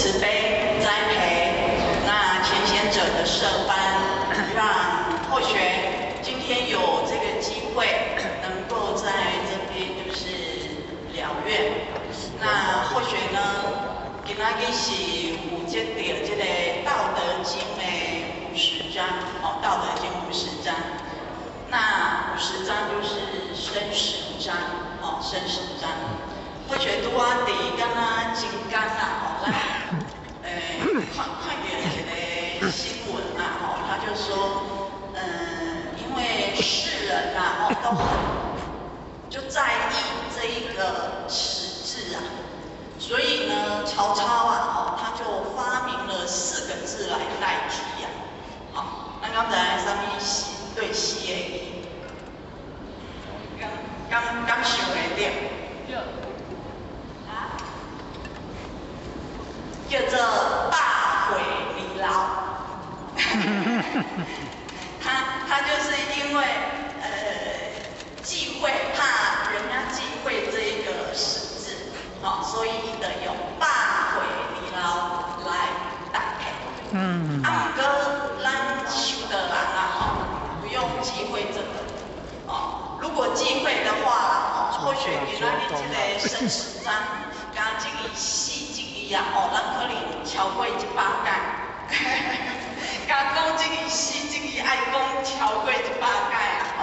慈悲栽培，那前贤者的设班，讓後學今天有這個機會能夠在這邊就是了願。那後學呢，今仔日是負責著這個《道德經》的五十章，哦，《道德經》五十章。那五十章就是生死章，哦，生死章。後學拄仔佇敢若前工啊，吼，咱看看著一個新聞啊，吼，他就說，因為世人啊，吼，都很就在意這一個死字啊，所以呢，曹操啊，吼，他就發明了四個字來代替呀，好，咱剛才啥物死對死的意，敢敢敢想會著？啊？叫做罷悔離老。他就是因為忌諱，怕人家忌諱這一個死字，哦，所以伊就用罷悔離老來代替。啊，毋過咱修道人啊，吼，不用忌諱這個，哦，如果忌諱的話，哦，或許今仔日這個生死章，加這個死這個啊，哦，咱可能超過100擺。共講這個死這個愛講超過100擺啊！吼，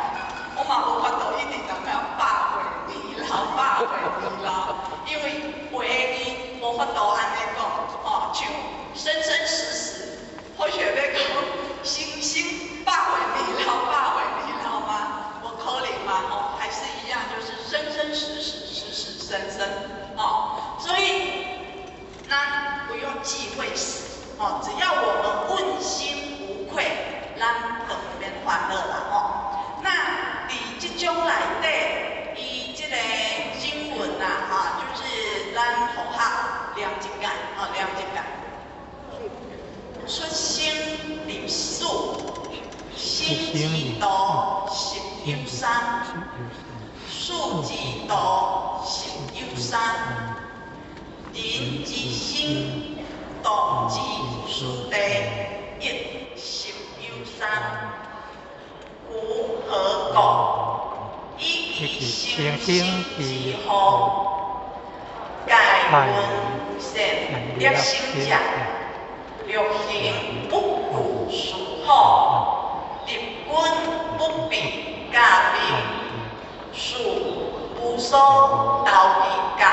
我嘛無法度一直踮遐罷悔離老，罷悔離老，因為話伊無法度按呢講，吼，像生生死死，或許欲講生生罷悔離老，罷悔離老嗎？無可能嘛，吼，還是一樣，就是生生死死，死死生生，哦，所以咱不用忌諱死。哦，只要我們問心無愧，咱就免煩惱啦吼。那佇這種內底，伊這個經文啊，哈，就是咱佛學念一擺，哦，念一擺。出生入死，生之道，實有三；死之道，實有三。人之生，動之死地，亦實有三。夫何故？以其生生之福，蓋聞善得生者，樂行不顧殊苦，敵軍不避甲兵，士無所投其角，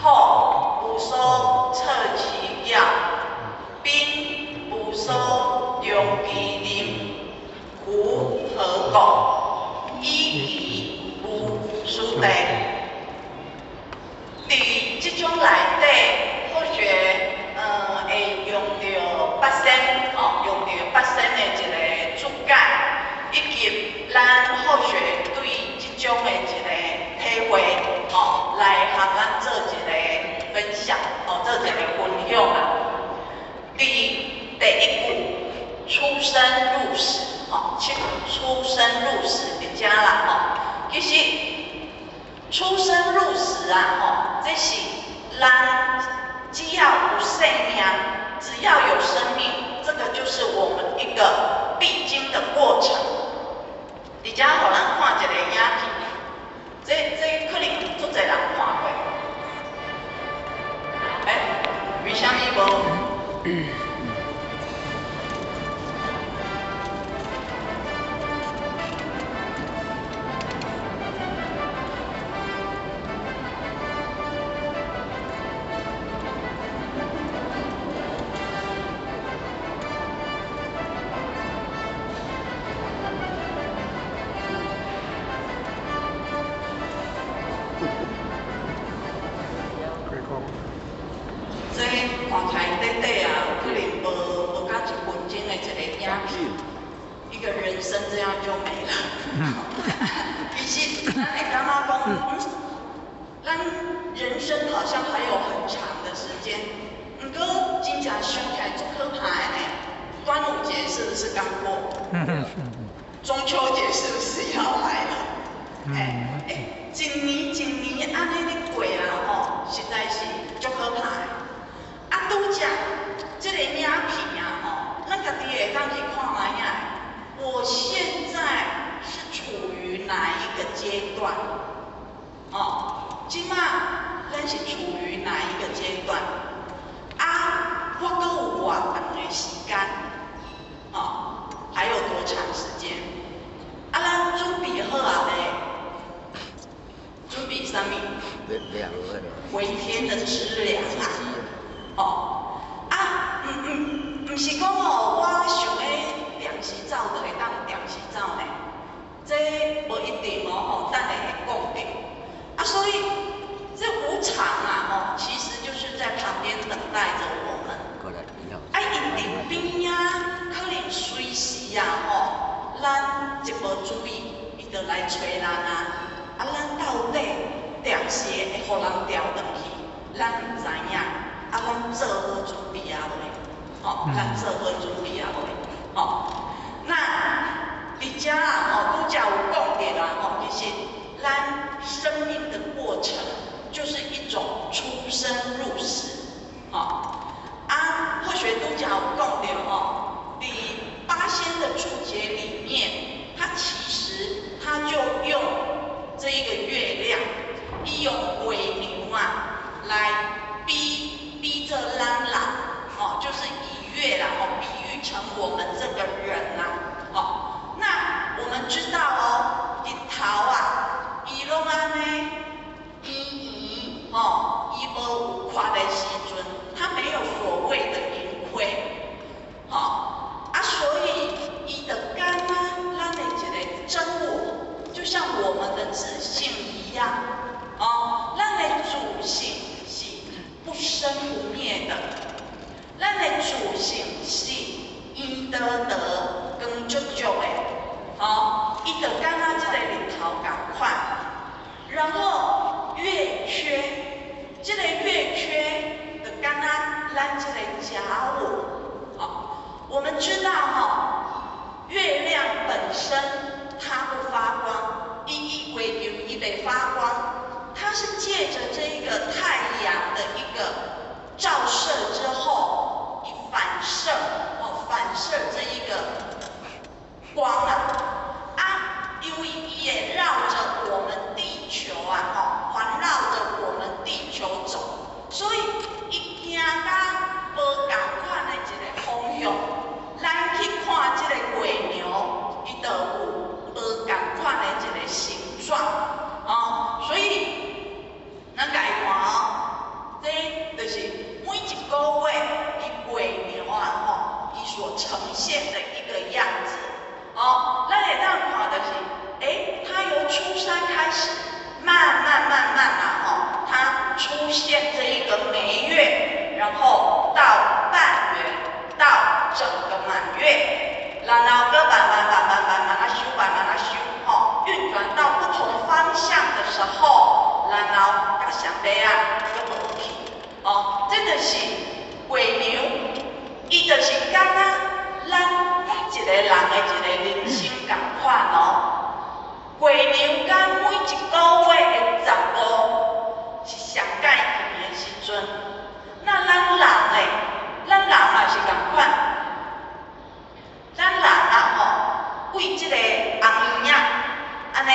虎無所措其爪，兵無所用其刃。夫何故？以其無死地。佇這種內底，佛學會用著八仙，吼，用著八仙的一個注解，以及咱後學對這種的一個體會，吼，來和咱做一個分享，吼，做一個分享啊。佇第一句，出生入死，吼，出生入死佇遮啦，吼，其實出生入死啊，吼，這是咱只要有生命，只要有生命，這個就是我們一個必經的過程。佇遮予咱看一個影片，這可能足濟人看過。欸，為啥物無？這看起來短短啊，可能無到1分鐘的一個影片，一個人生這樣就沒了。其實咱會感覺講，咱人生好像還有很長的時間，毋過真正想起來足可怕的呢。端午節是不是剛過？中秋節是不是要來了？欸，一年一年按呢咧過啊，吼，實在是足可怕的。啊，拄才待着我們。啊，𪜶佇邊仔，可能隨時啊吼，咱一無注意，伊就來揣咱啊。啊，咱到底定時會予人調轉去，咱毋知影。啊，咱做好準備啊未？吼，咱做好準備啊未？吼，那佇遮啊吼，拄才有講著啦吼，其實咱生命的過程就是一種出生入死，吼。啊，或許拄才有講著吼，佇八仙的註解裡面，他其實他就用這一個月亮，伊用月娘啊來比這咱人，哦，就是以月啦，哦，比喻成我們這個人呐，哦，那我們知道哦，日頭啊，伊攏按呢，圓圓，哦，伊無有缺的時陣，它沒有所謂的盈虧，吼，啊，所以伊就敢若咱的一個真我，就像我們的自性一樣，哦，咱的主性是不生不滅的，咱的主性是圓得得光足足的，哦，伊就敢若這個日頭仝款，然後月缺，這個月缺就敢若咱這個假我，哦，我們知道哈，月亮本身它不發光，伊月亮伊袂發光，它是借着這一個太陽的一個照射之後，一反射，哦，反射這一個光啊，啊，因為伊也繞着我們地球啊，吼，環繞着我們地球走，所以伊行甲無仝款的一個方向，咱去看這個月娘，伊就有無仝款的一個形狀，哦，所以咱共伊看哦，這就是每一個月伊月娘啊，吼，伊所呈現的一個樣子，哦，咱會當看就是，欸，它由初三開始，慢慢慢慢啊，吼，它出現這一個眉月，然後到半圓，到整個滿月，然後閣慢慢慢慢慢慢啊收，慢慢啊收，吼，運轉到不同方向的時候，然後佮上尾啊，閣無去，哦，這就是月娘，伊就是敢若咱每一個人的一個人生仝款哦。月娘佮每一個月的15是上蓋圓的時陣，那咱人咧，咱人嘛是仝款，咱人啊吼，為這個紅嬰仔，按呢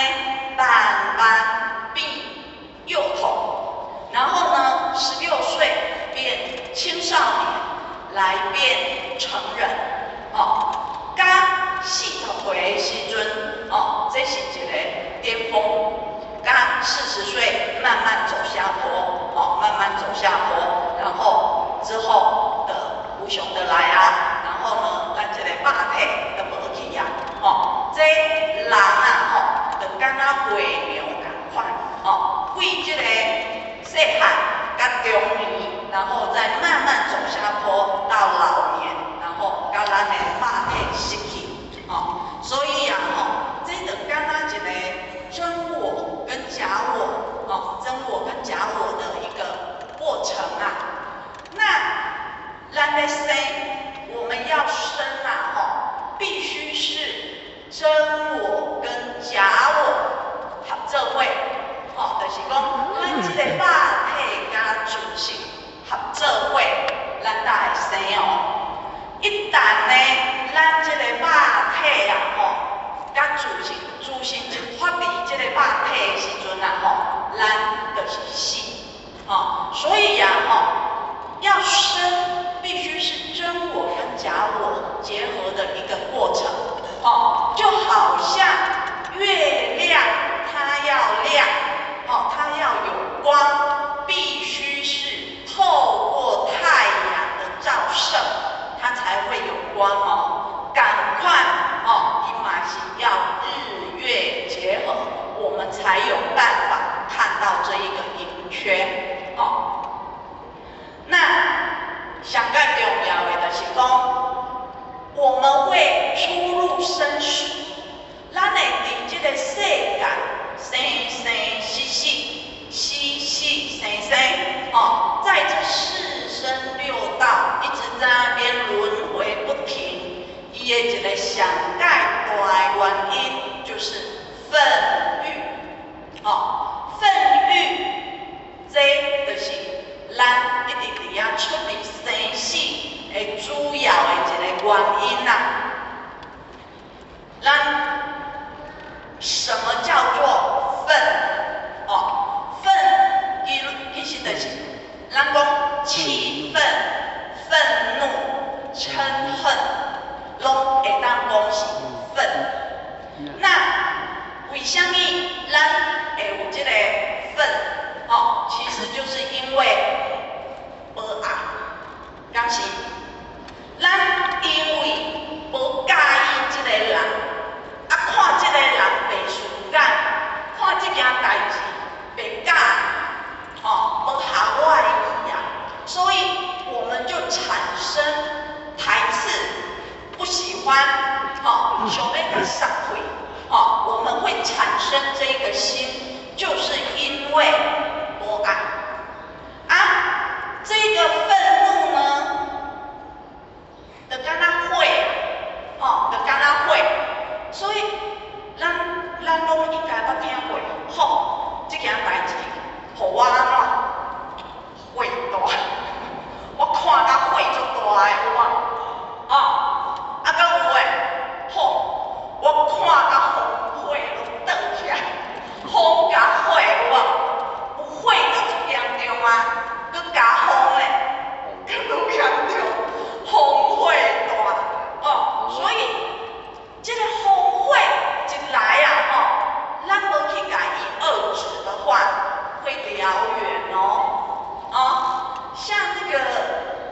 慢慢變幼童，然後呢，16歲變青少年，來變成人，哦，佮40歲的時陣，哦，這是一個巔峰。佮40歲慢慢走下坡，哦，慢慢走下坡，然後之後的無常的來啊，然後呢，咱這個肉體就無去啊，哦，這人啊，吼，就敢若月娘仝款，哦，為這個細漢佮中年，然後再慢慢走下坡到老年，然後佮咱的肉體失去，哦，所以啊，吼，這就敢若一個真我跟假我，哦，真我跟假我的一個過程啊。那咱咧生，我們要生啊，吼，必須是真我跟假我合做伙，吼，就是講咱這個肉體佮自性合做伙，咱才會生哦。一旦呢，咱這個肉體啊，吼，佮自性，自性一脫離這個肉體的時陣啊，吼，咱就是死，吼。所以啊，吼，要生必須是真我跟假我結合的一個過程，哦，就好像月亮它要亮，哦，它要有光，必須是透過太陽的照射，它才會有光哦。仝款哦，伊嘛是要日月結合，我們才有辦法看到這一個盈缺哦。在那邊輪迴不停，伊的一个上蓋大的原因就是忿欲，哦，忿欲，這就是咱一直佇遐出入生死的主要的一个原因啦。咱什麼叫做忿？哦，忿其實就是咱講氣憤、憤怒、嗔恨，攏會當講是忿。那為啥物咱會有這個忿？哦，其實就是因為無愛，敢是？咱因為無佮意這個人，啊，看這個人袂順眼，看這件代誌袂佮意，哦，無合我的意啊，所以我們就產生排斥、不喜歡，哦，想欲共殺去，哦，我們會產生這個心，就是因為無愛。啊，這個憤怒呢，就敢若火，哦，就敢若火，所以咱攏應該捌聽過，吼，這件代誌，予我按怎火大，我看甲火足大的，有無？哦，啊，閣有的，吼，我看甲風火攏轉起來，風共火有無？有火就足嚴重啊，閣加風咧，閣愈嚴重，風火大，哦，所以這個風火一來啊，吼，咱無去共伊遏止的話，會燎原哦，哦，像這個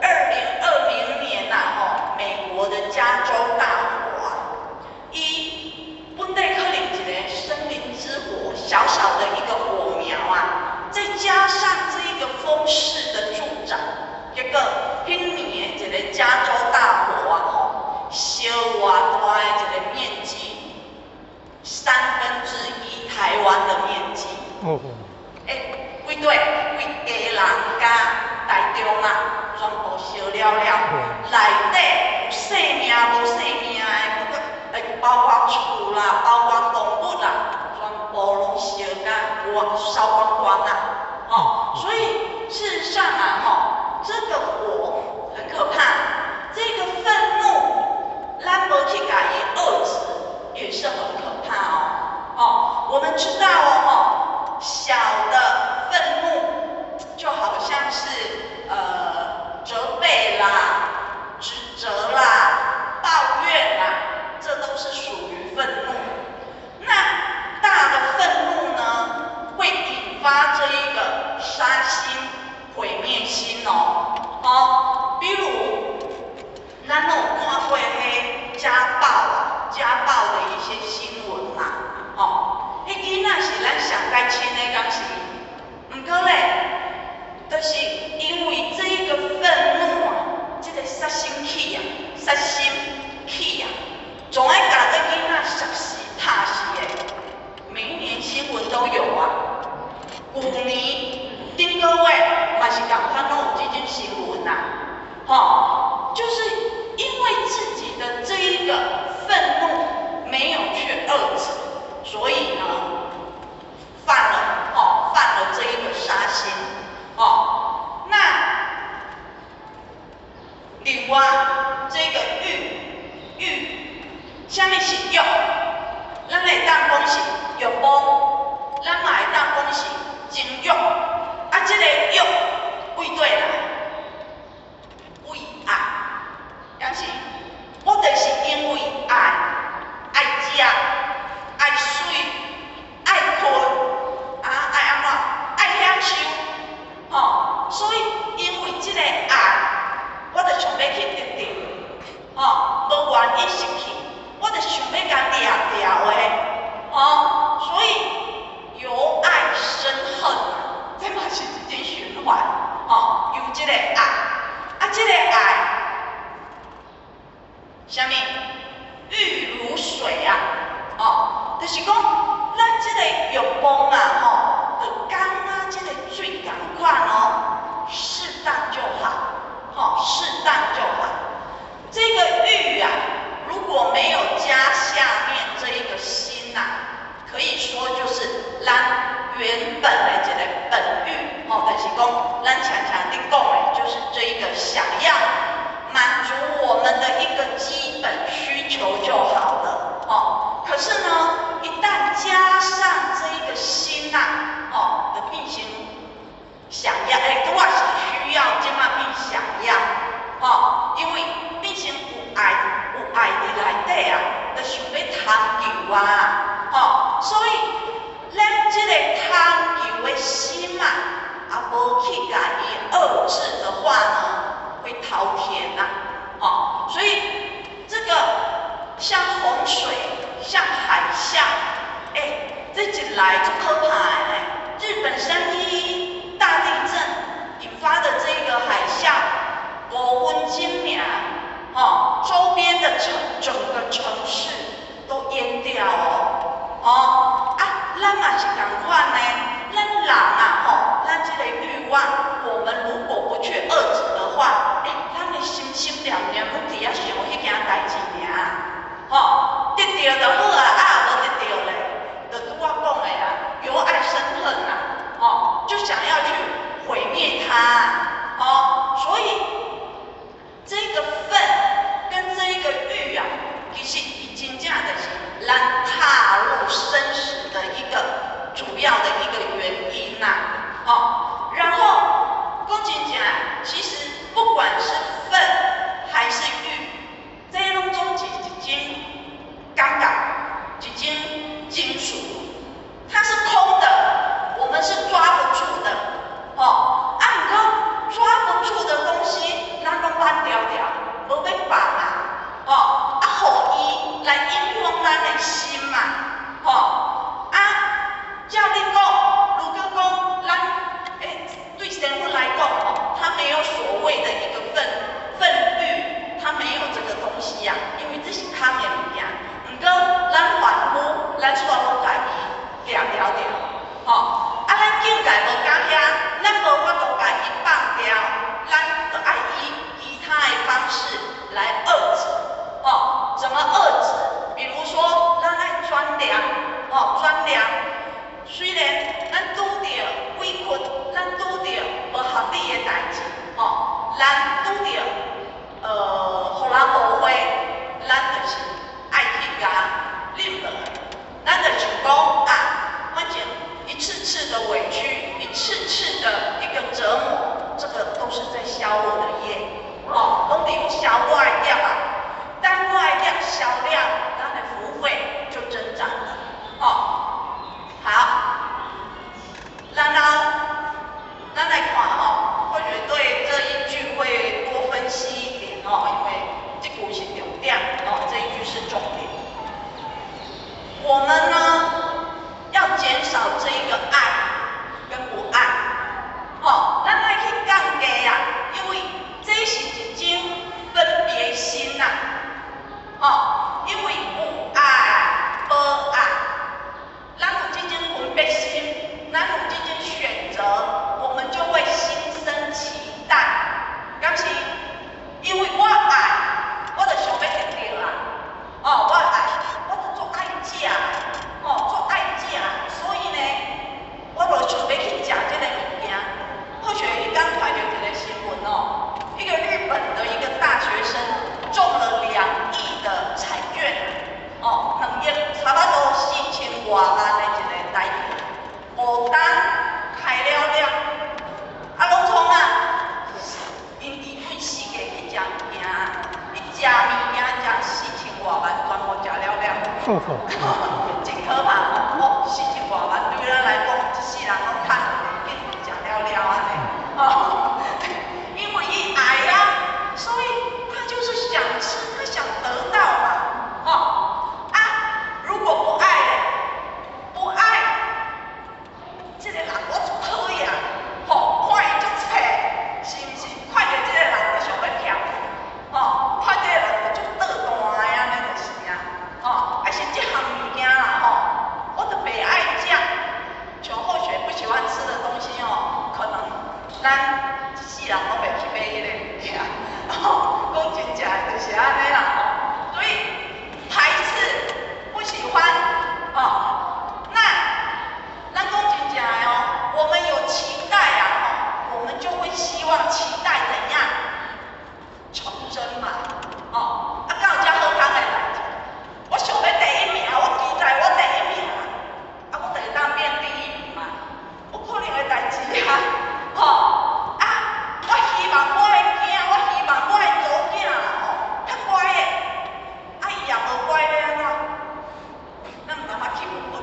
2020年吶，吼，美國的加州大火啊，伊本底可能一個森林之火，小小的一個火苗啊，再加上這一個風勢的助長，結果彼年的一個加州大火啊，吼，燒偌大的一個面積，1/3台灣的面積。哦。欸，規對，規基隆佮台中啊，全部燒了了，內底有生命無生命的，閣欸包括厝啦，包括動物啦，全部攏燒甲光燒光光啦，哦，所以事實上啊，吼，這個火很可怕，這個憤怒，咱無去共伊遏止，也是很可怕哦。哦，我們知道哦，吼，小的憤怒就好像是責備啦、指責啦、抱怨啦，這都是屬於憤怒。那大的憤怒呢，會引發這一個殺心、毀滅心哦。哦，比如咱攏有看過彼家暴啊、家暴的一些新聞嘛，哦，彼囡仔是咱上蓋親的，敢是？毋過咧，就是因為這一個憤怒啊，這個殺心起啊，殺心起啊，總愛共這囡仔殺死、拍死的。每一年新聞都有啊。舊年頂個月嘛是仝款，攏有這種新聞啊，吼，就是因為自己的這一個憤怒沒有去遏止，所以呢，犯了這一個殺心，哦，那另外這個欲欲，啥物是欲？咱會當講是欲望，咱嘛會當講是情欲。啊，這個欲佗底來？為愛，敢是？我就是因為愛，愛食，愛媠，愛睏，啊，愛按怎？愛享受，吼，所以因為這個愛，我就想欲去得著，吼，無願意失去，我就想欲共掠著的，吼，所以由愛生恨，這嘛是一種循環，吼，由這個分鐘爾，吼，周邊的城整個城市都淹掉哦，哦，啊，咱嘛是仝款呢，咱人啊，吼，咱這個慾望，我們如果不去遏止的話，欸，咱的心心念念攏佇遐想彼件代誌爾，吼，得著就好啊，啊，無得著咧，就拄我講的啊，由愛生恨啊，吼，就想要去毀滅它，哦，所以這個忿跟這個欲啊，其實伊真正就是咱踏入生死的一個主要的一個原因吶，哦，然後講真正，其實不管是忿還是欲，這攏總是一種感覺，一種情緒，它是空的，我們是抓不住的，哦，啊，毋過抓不住的東西，咱攏挽牢牢，無欲放啊，哦，啊，予伊來影響咱的心嘛，吼，啊，照你講，如果講咱，欸，對仙佛來講，吼，他沒有所謂的一個忿忿欲，他沒有這個東西呀，因為這是空的物件。毋過咱凡夫，咱煞攏共伊掠牢牢，吼，啊，咱境界無仝遐，咱無法度共伊放掉，咱就愛以其他的方式來遏止，吼，怎麼遏止？比如說，咱愛轉念，吼，轉念。雖然咱拄著委屈，咱拄著無合理的代誌，吼，咱拄著予人誤會，咱就是愛去共忍落來。咱就想講啊，反正一次次的委屈，一次次的一個折磨，這個都是在消我的業，吼，攏佇消我的業啊。當我的業消了，咱的福慧就增長了，吼。好，然後咱來看吼，或許對這一句會多分析一點哦，因為這句是重點哦，這一句是重點。我們呢，要減少這一個愛跟不愛，吼，咱愛去降低啊，因為這是一種分別心吶，吼，因為有愛無愛，咱有這種分別心，咱有這種選擇，我們就會心生期待，敢是？因為我愛，我就想欲得著啊，哦，我愛，我就足愛食，哦，足愛食，所以呢，我就想欲去食這个物件。或許彼工看著一個新聞哦，一個日本的一個大學生中了2億的彩券，哦，2億差不多4000外萬的一個台幣，五單開了了，啊，攏創啊？𪜶佇對世界去食物件，伊食物件食4000外萬，全部食了了。真可怕哦！四千外萬對咱來講，一世人攏趁袂緊食了了按呢。哦，因為伊愛啊，所以他就是想吃，他想得到嘛。哦，啊，如果不愛咧，不愛，這個人我足討厭，吼，看伊足冊，是毋是？看著這個人就想欲跳，吼，看這個人就足倒彈的按呢就是啊，吼，還是這項物件啦，吼，我就袂愛食。像後學不喜歡吃的東西哦，可能咱一世人攏袂去買彼個物件，吼，講真正的就是按呢啦，吼，所以排斥不喜歡，哦，那咱講真正的哦，我們有期待啊，吼，我們就會希望期待怎樣成真嘛，哦，啊，敢有遮好康的代誌？我想欲第一名，我期待我第一名，啊，我就會當變第一名嘛，無可能的代誌啊，吼，啊，我希望我的囝，我希望我的查某囝啦，吼，較乖的，啊，伊也無乖欲按怎？咱毋通發氣憤。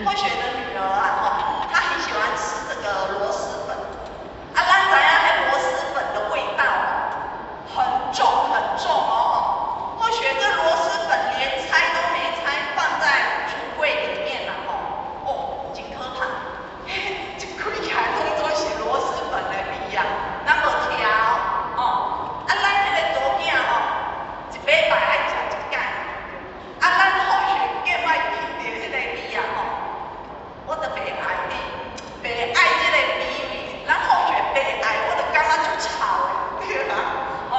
霍學的女兒啊，吼，她很喜歡吃這個螺螄粉。啊，咱知影彼螺螄粉的味道很重很重哦。霍學這螺螄粉連拆都沒拆，放在櫥櫃裡面啦，吼，哦，真可怕！一開起來攏總是螺螄粉的味啊，咱無聽哦，哦，啊，咱彼個查某囝吼，一禮拜愛食一擺，啊，咱霍學更愛聞著彼個味啊，吼，我就袂愛你，袂愛這個味味，咱霍學袂愛，我就感覺足臭的，對啦，哦，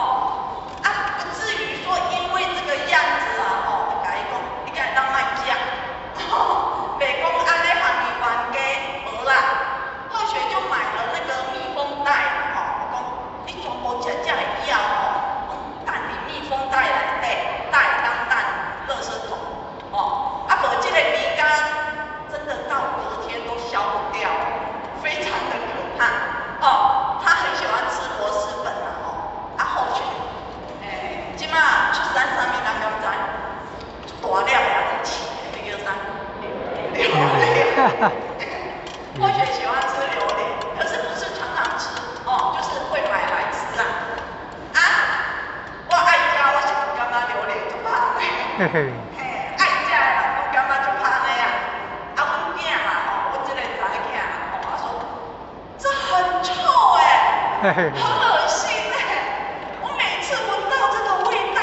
啊，不至於說因為這個樣子啊，吼，就共伊講，你敢會當莫食，吼，袂講按呢予伊冤家，無啦，霍學就買了那個密封袋，吼，我講你全部食這個以後，吼，攏擲佇密封袋內底，袋當擲垃圾桶，哦，啊無這個味覺真的到隔天都消不掉，非常的可怕，哦，他很喜歡吃螺螄粉啊，吼，啊霍學，欸，這馬出產啥物人敢知？大粒的啊，種刺的，彼叫啥？榴蓮。霍學喜歡吃榴蓮，可是不是常常吃，哦，就是會買來吃啦。啊，我愛食，我是毋感覺榴蓮足香的。嘿，愛食的人攏感覺足香的啊。啊，阮囝嘛吼，阮這個查某囝吼，他說這很臭欸，很噁心欸，我每次聞到這個味道，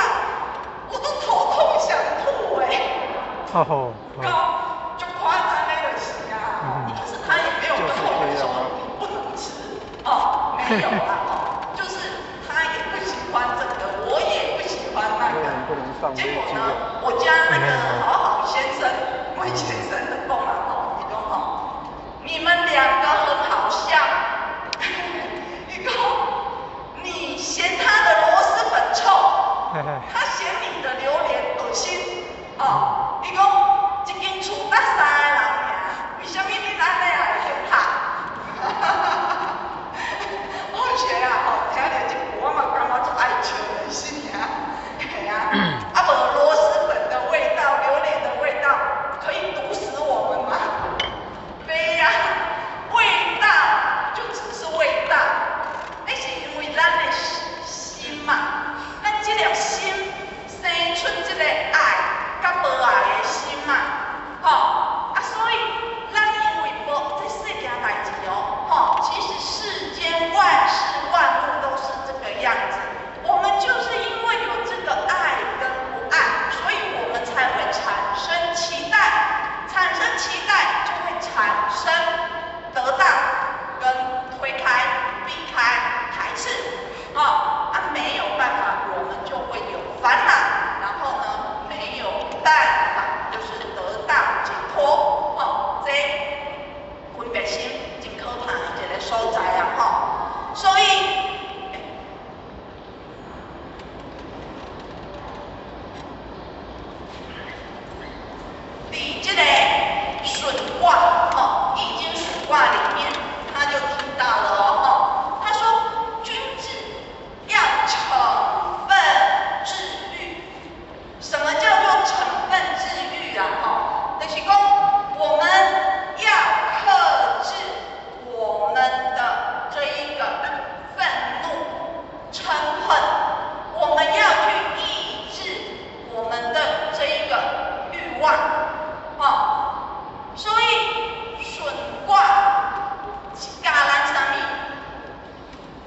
我都頭痛想吐欸。高，就誇張的就是啊，可是他也沒有跟我們說你不能吃，哦，沒有啦，哦，就是他也不喜歡這個，我也不喜歡那個。結果呢，我家那個好好先生，溫先生的講啊，吼，伊講吼，你們兩個很好笑，伊講你嫌他的螺螄粉臭，他嫌你的榴蓮噁心，哦，伊講一間厝得三個人爾，為啥物你按呢也會去拍？好笑啊！吼，聽著這句我嘛感覺足愛笑的是啊，嘿啊，啊無螺螄粉的味道、榴蓮的味道，可以毒死我們嗎？對呀，味道就只是味道，那是因為咱的心嘛，咱這粒心生出這個愛佮無愛的心嘛，吼啊，所以咱因為無這世間代誌哦，吼，其實世間萬事萬物都是這個樣子，我們就是因為有這個愛跟不愛，所以我們才會產生期待，產生期待就會產生得到跟推開、避開、排斥，哦，啊沒有辦法，我們就會有煩惱，然後呢，沒有辦法就是得到解脫，哦，這分別心真可怕的一個所在啊，吼，所以。佇這個巽卦，吼，《易經》巽卦裡面，他就提到了哦，他說君子要懲憤自禦。什麼叫做懲憤自禦啊？吼，就是講我們要克制我們的這一個憤怒、嗔恨，我們要去抑制我們的這一個慾望。哦，所以巽卦是教咱啥物？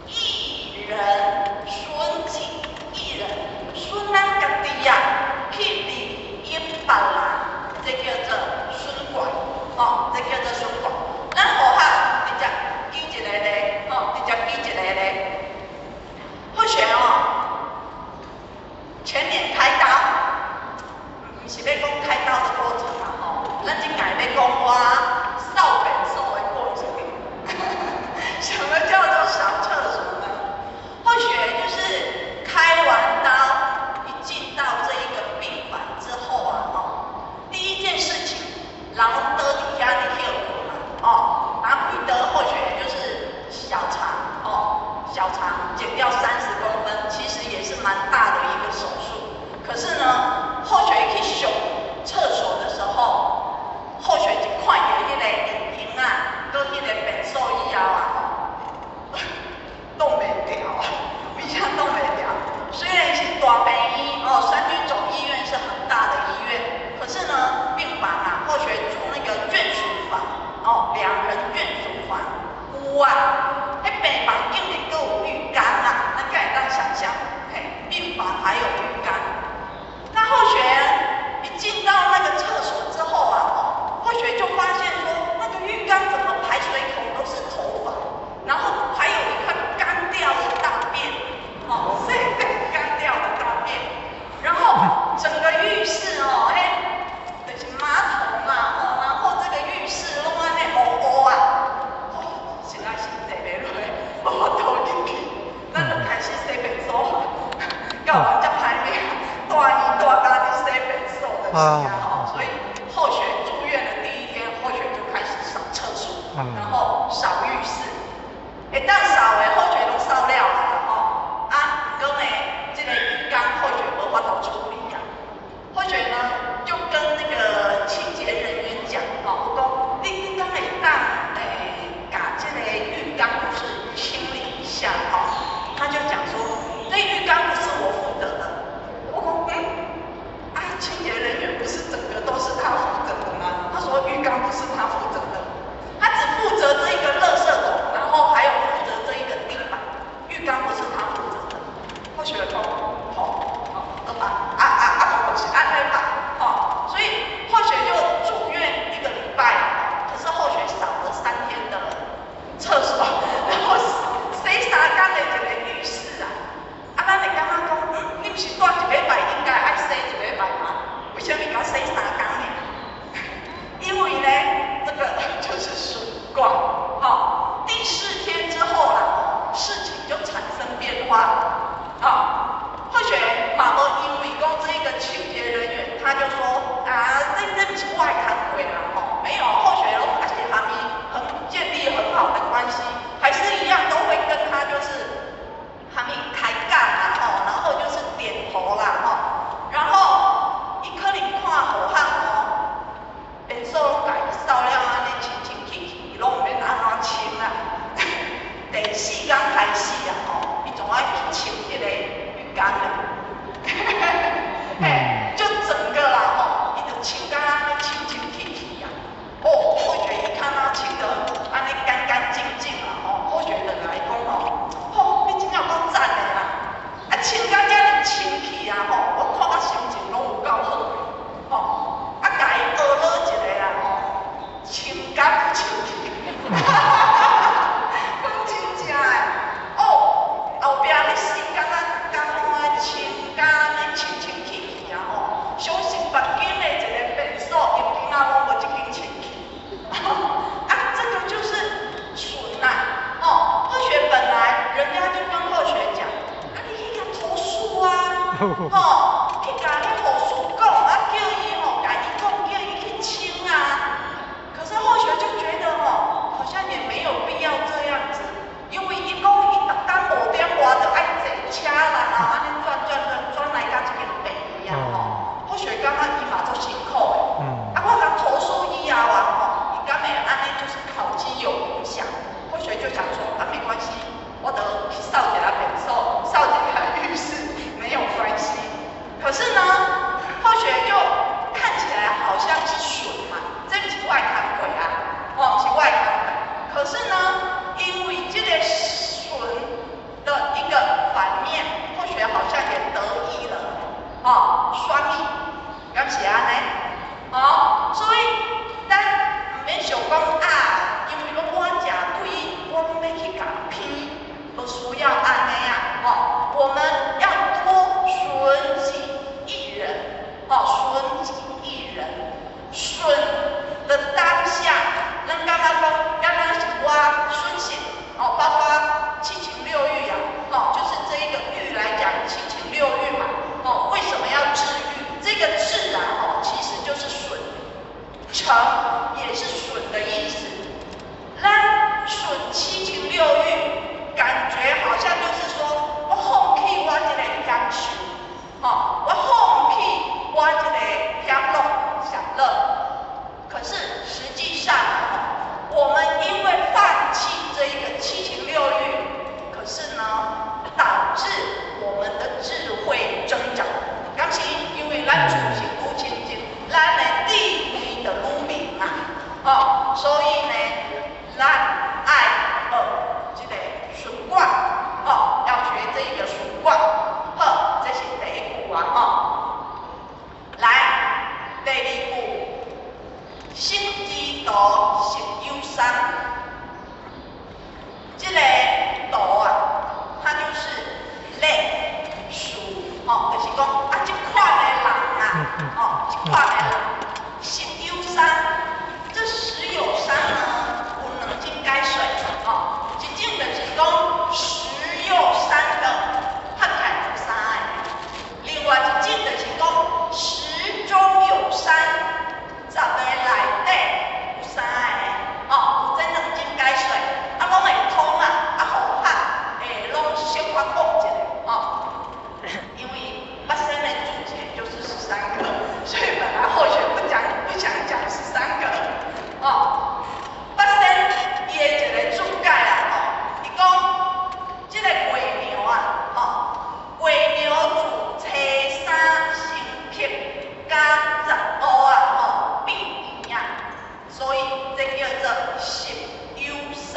益人損己，益人損咱家己啊，去利益別人，這叫做巽卦。哦，這叫做巽卦。咱學校直接舉一個例，吼，直接舉一個例。好像哦，前年開刀，毋是欲講開刀的過程啦，吼，咱這擺欲講我掃便所的過程。什麼叫做掃廁所呢？或許就是開完刀，一進到這一個病房之後啊，吼，第一件事情，人攏倒佇遐佇歇睏嘛，哦，拿開刀或許就是小腸，哦，小腸剪掉30公分，其實也是蠻大的一個手術。可是呢，後學去上廁所的時候，後學就看然後掃浴室，會當掃的好學攏掃了啦，吼。啊，毋過呢，這个浴缸後學無法度處理啊。後學呢就跟那個清潔人員講，吼，我講你敢會當共這个浴缸就是清理一下，吼。他就講說，這浴缸不是我負責的。我講，啊，清潔人員不是整個都是他負責的嗎？他說浴缸不是他負責的，他只負責這一個垃圾桶，然後還有負責這一個地板，浴缸不是他負責的。後學講，好，好，好吧，啊啊啊，是按呢吧，吼，所以後學就住院一個禮拜，可是後學掃了3天的廁所，然後洗3工的一個浴室啊，啊，咱會感覺講，你毋是蹛一禮拜應該愛洗一禮拜嗎？為啥物共洗三工呢？因為呢，這個就是順卦，好，第四天之後啦，事情就產生變化，啊，後學嘛無因為講這個清潔人員，他就說啊，這毋是我的工課啦，吼，沒有，後學攏還是和伊很建立很好的關係，還是一樣都會跟他就是和伊開講啦，吼，然後就是點頭啦，吼，然後伊可能看好漢哦，便所攏共伊掃了按呢清清氣氣，伊攏毋免按怎清啦。第四工開始啊，吼，伊總愛去清彼個浴缸啦。嘿，就整個啦，吼，伊就清甲按呢清清氣氣啊。哦，後學伊看他清得按呢乾乾淨淨啊，吼，後學就共伊講吼，吼，你真正有夠讚的啦！啊，清甲遮爾清氣啊，吼，我看甲心情攏有夠好的，吼，啊，共伊學落一个啦，吼，清甲不清氣。講真正的，哦，後壁咧四工啊，逐工攏愛清甲按呢清清氣氣啊，吼，相信別間的一个便所，𪜶間仔攏無這間清氣。啊，這個就是順啦，哦，後學本來人家就跟後學講，啊，你去共投訴啊，吼，去共彼護士講，啊，叫伊吼，共伊講，叫伊去清啊。可是後學就覺得吼，好像也沒有必要這樣子，因為伊講伊逐工5點外就愛坐車啦，然後按呢轉轉轉轉來到這間病院啊，吼，後學感覺伊嘛足辛苦的，啊，我共投訴以後啊，吼，伊敢會按呢就是考績有影響，後學就想說啊，沒關係，我就去掃一下便所，掃一下浴室，沒有關係。可是呢，後學就看起來好像是順嘛，這毋是我的工課啊，哦，毋是我的工課。可是呢，因為這個順的一個反面，後學好像也得意了，哦，雙益，敢是按呢？哦，所以咱毋免想講啊，因為講我食虧，我攏欲去共批，無需要按呢啊，哦，我們要多損己益人，哦，損己益人，損的當下，咱感覺講，敢若是我損失，哦，包括七情六欲啊，哦，就是這一個欲來講，七情六欲嘛，哦，為什麼要治欲？這個治啊，哦，其實就是損，成也是損的意思。咱損七情六欲，感覺好像就是說我放棄我這個感受，哦，我放棄我這個享樂享樂。可是實際上，我們因為放棄這一個七情六欲，可是呢，導致我們的智慧增長。敢是因為咱自性愈清淨，咱的智慧就愈明嘛，哦，所以呢，咱愛學這個順卦，哦，要學這一個順卦。好，這是第一句啊，吼。來，第二句，生之徒實有三，這個徒啊，它就是類屬，吼，就是講啊，這款的人啊，吼，這款的人，實有三，這實有三呢，有兩種解說，吼，一種就是講十有三個，合起來就三个；另外一種就是講十中有三，十个內底有三个，哦，有這兩種。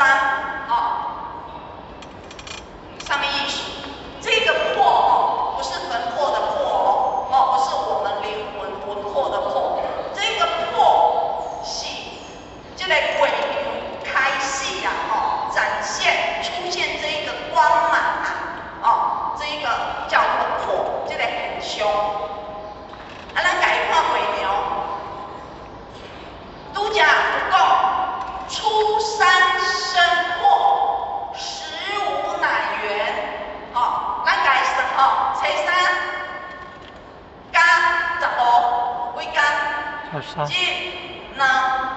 三，哦，啥物意思？這個魄哦，不是魂魄的魄哦，哦，不是我們靈魂魂魄的魄，這個魄是這個月亮開始啊，哦，展現出現這一個光芒啊，哦，這一個叫做魄，這個現象。啊，咱共伊看月亮，拄才有講初三生魄，15乃圓，哦，咱共伊算吼，初三加15，幾工？ 13。一、兩、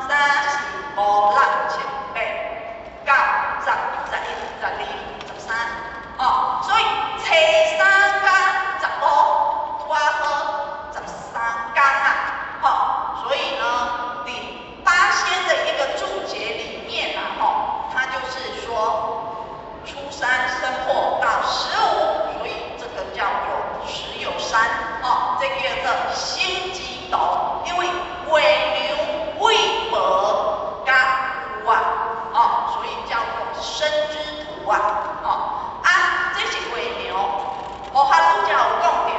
三、四、五、六、七、八、九、十、11、12、13，哦，所以初三加15，拄仔好13工啊，吼，所以呢，佇八仙的一個注解裡面啊，吼，他就是說初三生魄到十五，所以這個叫做十有三，哦，這個叫做生之圖，因為月亮微薄佮有啊，哦，所以叫做生之圖啊，哦，啊，這是月亮，我哈拄才有講著，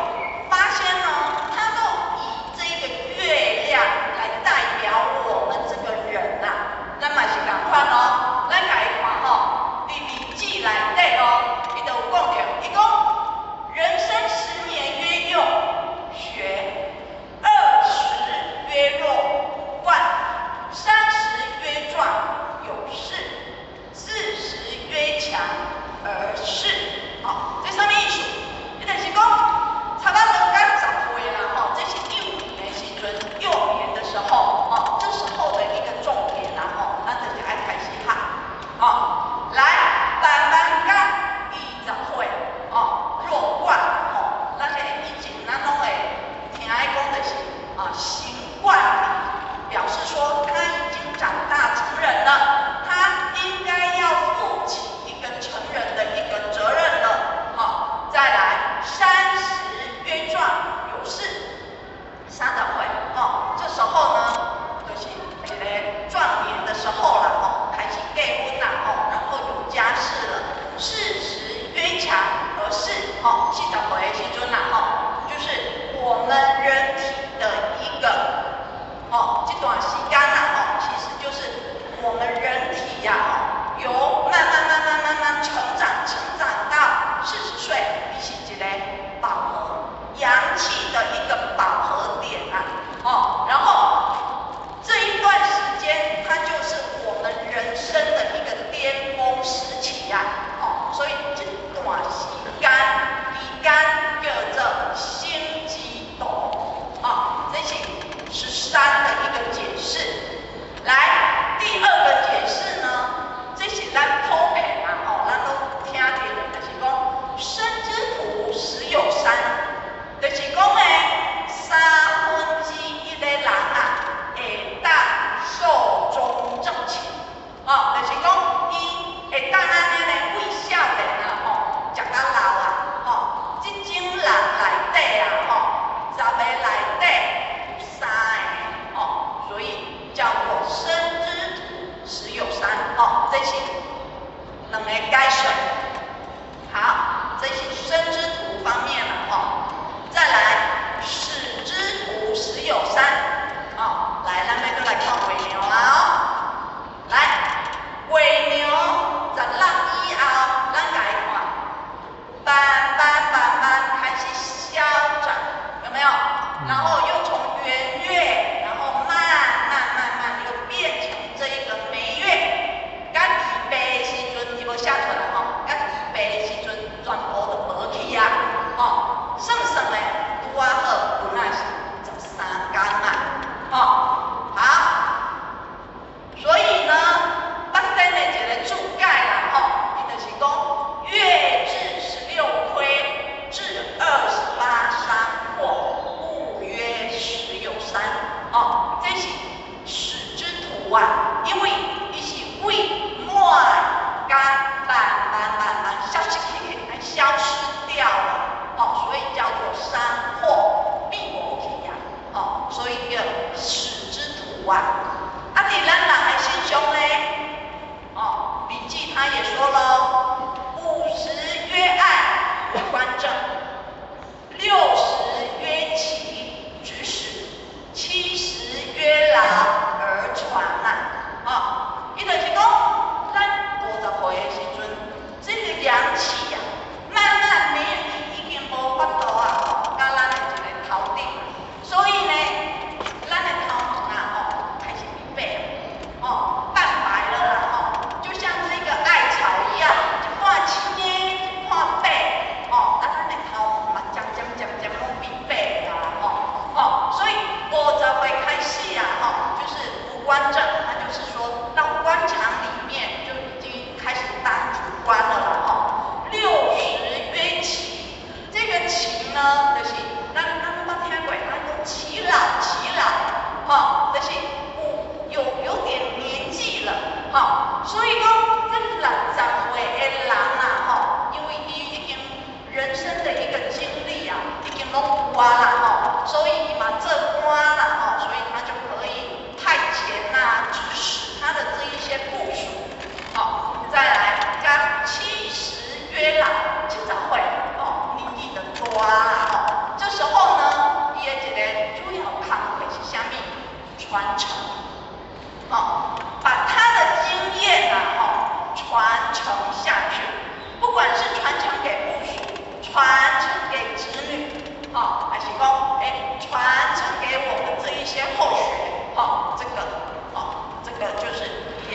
八仙呢，他都以這個月亮來代表我們這個人啊，咱嘛是仝款哦，咱共伊看吼，佇禮記內底哦，伊就有講著，伊講人生10年曰幼學，20曰弱冠，30曰壯有事，40曰強而仕。好，這啥物意思？伊就是講，差不多到10歲啦，吼，這是幼年的時陣，幼年的時候，哦，這時候的一個重點啦，吼，咱就是愛開始學，哦，來慢慢到20歲，哦，弱冠，吼，咱這以前咱攏會聽伊講就是啊，行冠禮，表示說他已經長大成人了，他應該要負起一個成人的一個責任了，好，再來三十曰壯有事，30歲，哦，這時候呢，就是一個壯年的時候了，哦，開始結婚啦，哦，然後有家室了。四十曰強而仕，哦，40歲的時陣啦，吼，就是我們人體的一個，哦，這段時間啦，哦，其實就是我們人體呀，哦，由慢慢慢慢慢慢成長，成長到40歲，伊是一個飽和陽氣的一個飽和點啊，哦，然後這一段時間，它就是我們人生的一個巔峰時期呀，哦，所以這段時間期間叫做生之圖，哦，這是13的一個解釋。來，第二個解釋呢，這是咱普遍嘛，吼，咱攏聽著，就是講生之圖十有三，就是講呢，1/3的人啊，會當壽終正寢，哦，就是講伊會當按呢呢，為少年啊，吼，食到老啊，吼，這種人內底啊，吼，10個內底有三個，吼，所以叫做生之圖十有三，吼，這是兩個解說。好，這是生之圖方面了，吼，再來死之圖十有三，哦，來，咱欲閣來看月亮啊，來，月亮16以後，咱共伊看，慢慢慢慢開始消長，有沒有？然後又從圓月，然後慢慢慢慢又變成這一個眉月。到28的時陣，伊無寫出來吼，到28的時陣，全部就無去啊，吼，算算的，拄仔好，有那是13工啊，吼，好，所以呢，八仙的一個注解啦，吼，伊就是講月至16虧，至28傷破，故曰十有三。哦，這是死之圖啊，因為伊是為滿甲慢慢慢慢消失去，消失掉了，哦，所以叫做傷破，變無去啊，哦，所以叫死之圖啊。啊，佇咱人的身上呢，哦，禮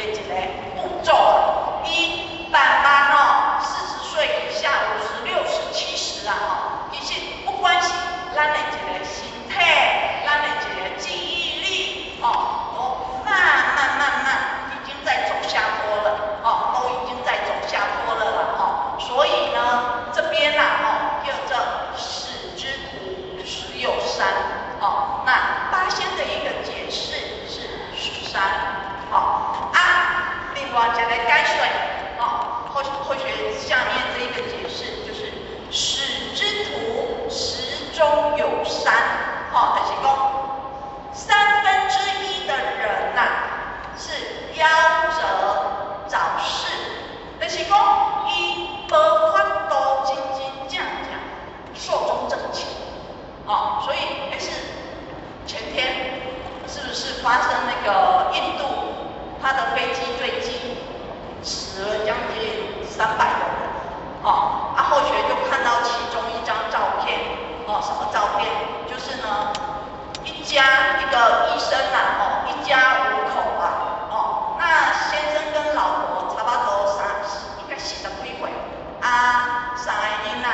的一个步驟啊，伊慢慢哦，40歲以下、50、60、70啊，吼，其實不管是咱的一個身體，咱的一個記憶力，吼，都慢慢慢慢已經在走下坡了，哦，都已經在走下坡了啦，吼，所以呢，這邊呐，吼，叫做死之徒十有三，哦，那八仙的一個解釋是13，好啊，另外一個解說，哦，後學下面這一個解釋就是死之徒十中有三，好，就是講1/3的人吶，是夭折早逝，就是講伊無法度真真正正壽終正寢，哦，所以還是前天是不是發生那個印度他的飛機墜機，死了將近300個人，哦，啊後學就看到其中一張照片，哦，什麼照片？就是呢，一家一個醫生呐，哦，一家五口啊，哦，那先生跟老婆差不多三，應該40幾歲，啊，三個囡仔，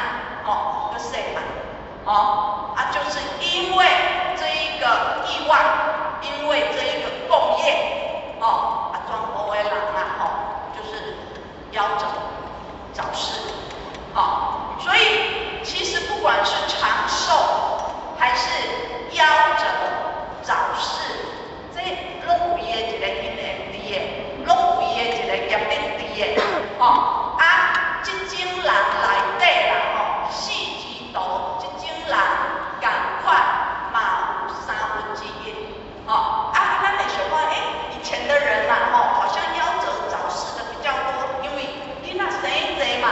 哦，閣細漢，哦，啊，就是因為這一個意外，因為這一個共業，哦，啊，全部的人啊，吼，就是夭折早逝，哦，所以其實不管是長壽還是夭折早逝，這攏有伊的一個因緣佇的，攏有伊的一個業力佇的，吼，啊，這種人內底啦，吼，死之徒，這種人仝款嘛有1/3，吼，啊，咱會想講，欸，以前的人呐，吼，好像夭折早逝的比較多，因為囡仔生濟嘛，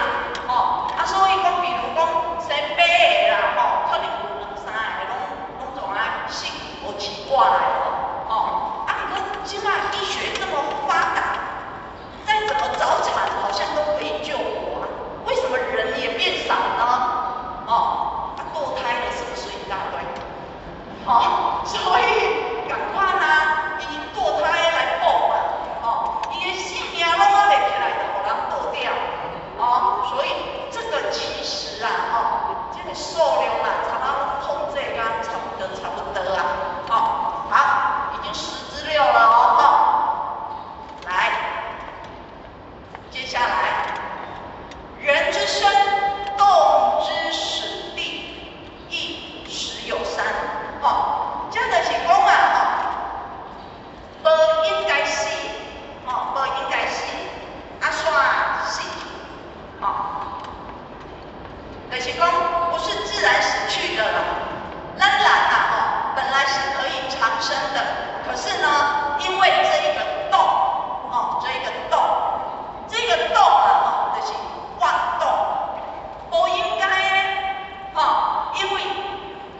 吼，啊，所以講，比如講生八個啦，吼，可能有兩三個攏總愛死無飼過來吼，吼，啊，毋過這馬醫學這麼發達，再怎麼早產好像都可以救活啊，為什麼人也變少呢？哦，啊，墮胎的是不是一大堆？哦，所以仝款啊，伊墮胎來補嘛，哦，伊的性命攏還袂起來，就予人墮掉，哦，所以這個其實啊，哦，這個數量啊，差不多統計甲差不多差不多啊，哦，好，已經10之6了哦，哦，來，接下來，人之生，動之始地，亦十有三，哦，這就是講啊，吼，無應該死，吼，無應該死，啊，煞死，吼，就是講不是自然死去的啦，咱人啊，吼，本來是可以長生的，可是呢，因為這一個動，哦，這一個動，這個動啊，吼，就是妄動，無應該的，吼，因為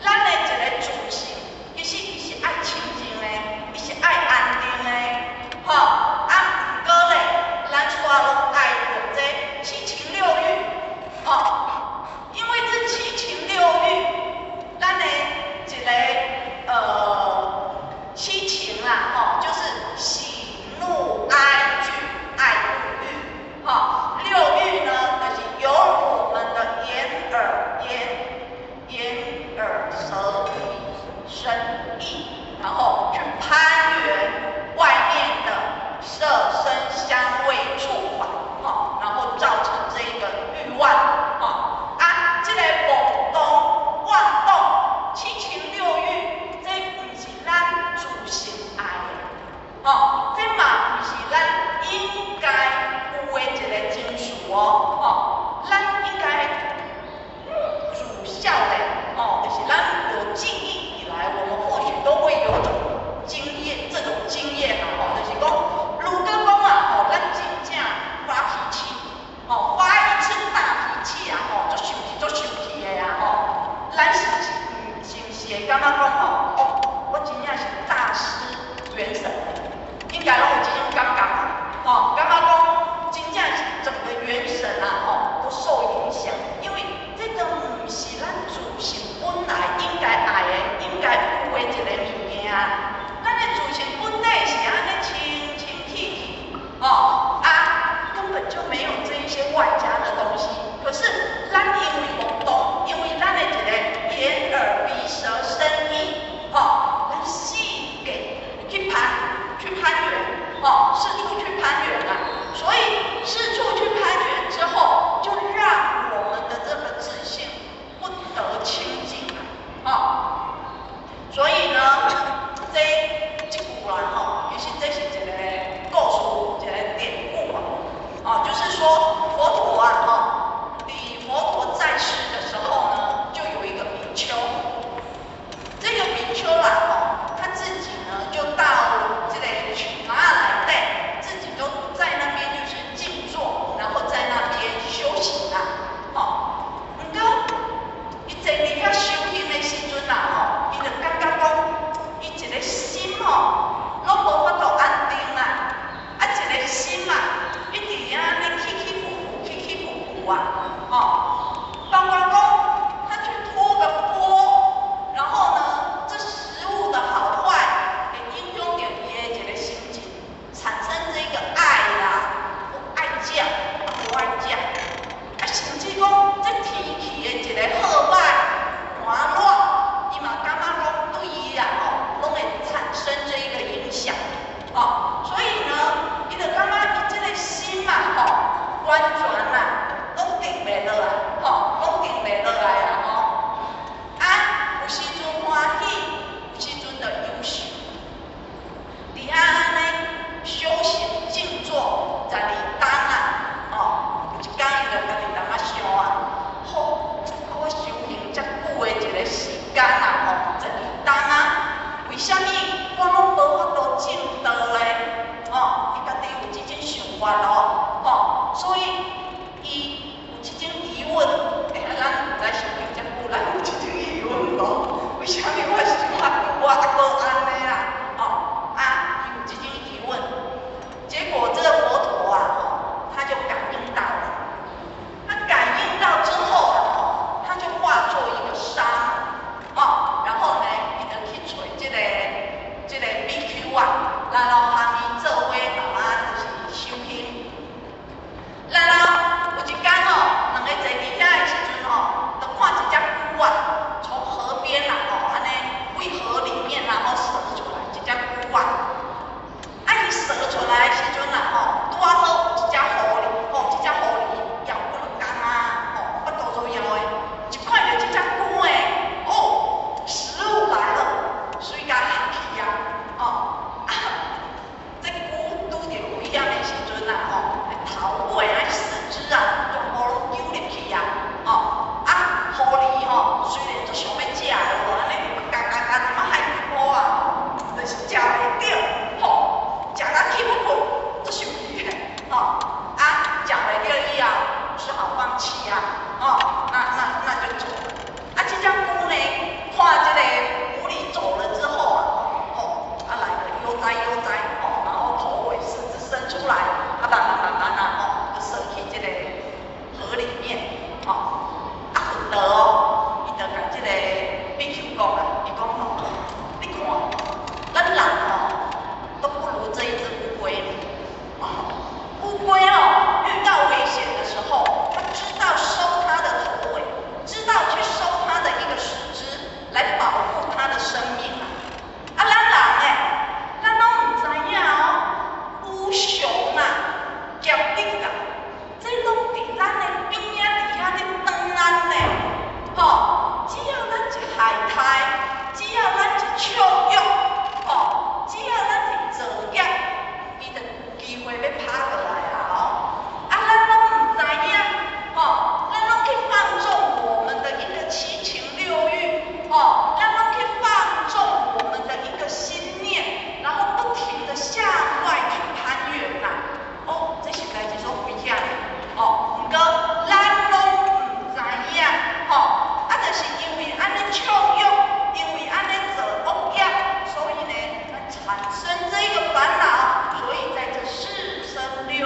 咱的一個自性，其實伊是愛清淨的，伊是愛安定的，吼，啊，毋過咧，咱煞攏愛用這七情六欲，吼，因為這七情六欲，咱的一個七情啦，吼，就是喜怒哀懼愛惡欲，吼，六欲呢，就是由我們的眼耳舌鼻身意，然後去攀緣外面的色聲香味觸法，吼，然後造成這一個欲望，吼，啊，這個妄動、妄動、七情六欲，這毋是咱自性愛的，吼，這嘛毋是咱應該有的一個情緒哦，吼，咱應該自少年，吼，就是咱有記憶以來，我們或許都會有種經驗，這種經驗啊，吼，就是講，如果講啊，吼，咱真正發脾氣，吼，發一次大脾氣啊，吼，足生氣，足生氣的啊，吼，咱是不是，是毋是會感覺講吼，哦，我真正是大失元神，應該攏有這種感覺嘛，吼，感覺講真正是整個元神啊，吼，都受影響，因為這都毋是咱自法哦，吼，所以伊有這種疑問，欸，咱毋知修行遮久，咱有這種疑問無？為啥物我修較久，我猶閣按呢啦？哦，啊，伊有這種疑問，結果這個佛陀啊，吼，他就感應到了，他感應到之後啊，吼，他就化作一個沙彌，哦，然後呢，伊就去揣這個比丘啊，然後和伊做伙慢慢就是修行。然後有一工吼，兩個坐佇遐的時陣吼，就看一隻龜啊，從河邊啊吼，按呢佇河裡面然後踅出來一隻龜啊。啊，伊踅出來的時陣啊吼，拄仔好有一隻狐狸，吼，這隻狐狸枵幾落工啊，吼，腹肚做枵的，一看著這隻龜的，哦，食物來了，隨共翕去啊，哦，啊，這龜拄著危險的時陣啊，吼，頭尾啊四肢啊，全部攏揪入去啊，哦，啊，狐狸吼，雖然足想欲食的，按呢咬咬咬，這麼害苦啊，吼，就是食袂著，吼，食甲氣不困，足生氣的，吼，啊，食袂著以後，只好放棄啊，哦，那就走了。啊，這隻龜呢，看這個狐狸走了之後啊，吼，啊來了悠哉悠哉，吼，然後頭尾四肢伸出來，啊慢慢慢慢啊，吼，就伸去這個河裡面，吼，啊佛陀哦，伊就共這個比丘講啊，伊講吼，你看，咱人吼都不如這一隻烏龜，哦，烏龜哦，遇到危險的時候，它知道收它的頭尾，知道去收它的一個四肢，來保護它的生命啊。啊，咱人呢，咱攏毋知影哦，烏熊啊，劫賊啊，這攏佇咱的邊仔佇遐咧等咱呢，吼，只要咱一害刣，只要咱一暢欲，吼，只要咱一造業，伊就有機會欲拍過來啊！哦，啊，咱攏毋知影，吼，咱攏去放縱我們的一個七情六欲，吼，咱攏去放縱我們的一個心念，然後不停的向外去攀緣呐，哦，這實在是足危險的，哦，毋過咱攏毋知影，吼，啊，就是因為按呢暢欲，因為按呢做惡業，所以呢，產生這個煩惱，所以在這四生六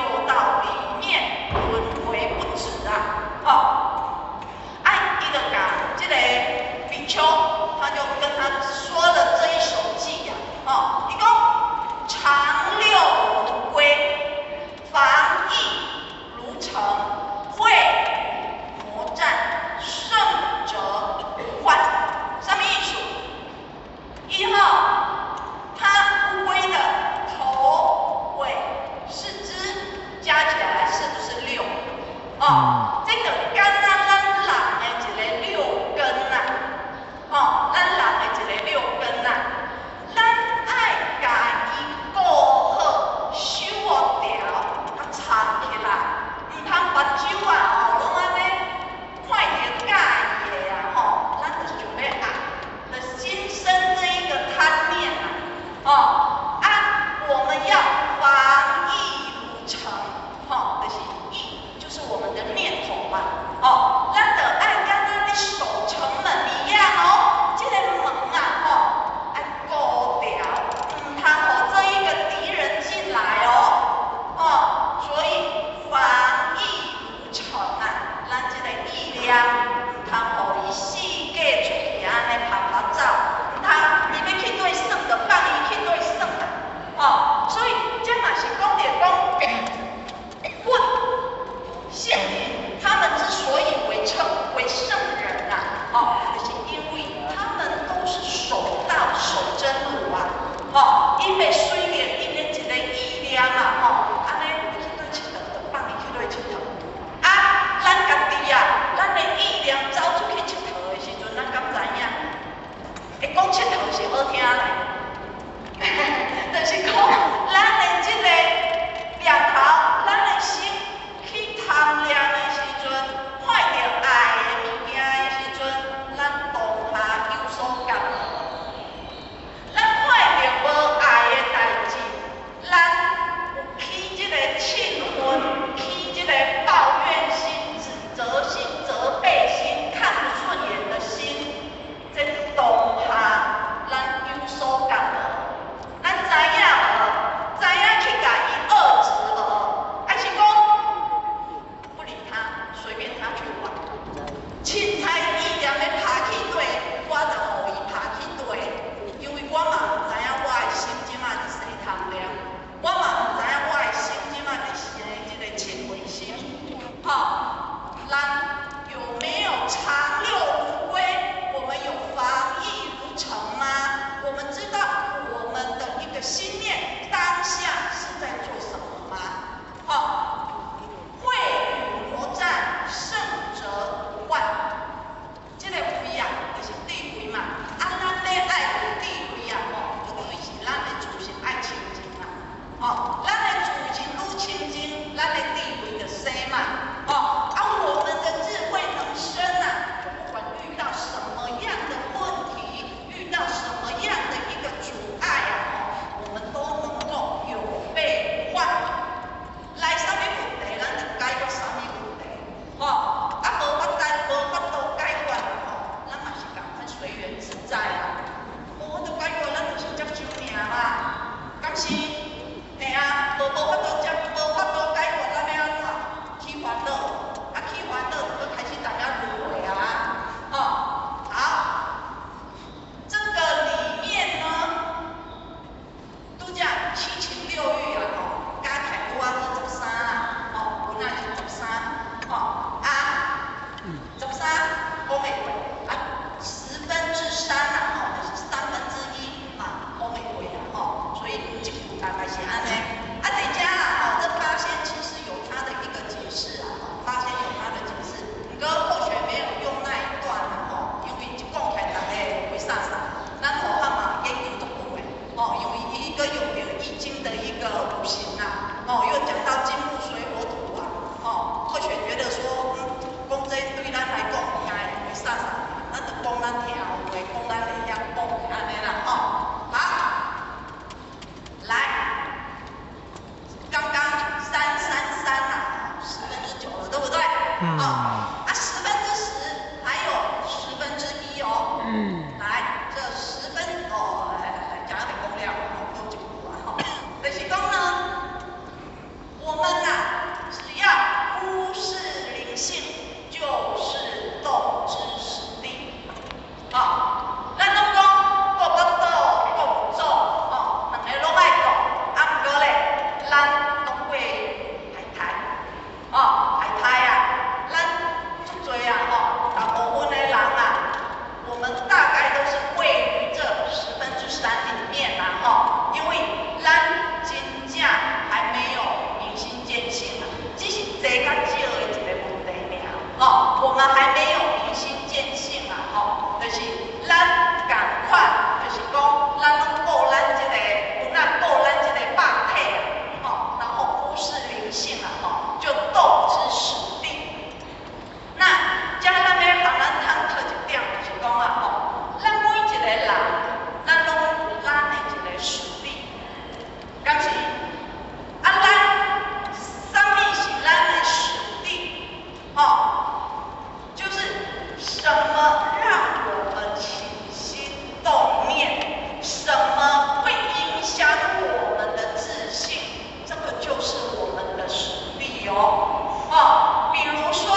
題哦。哦，比如說，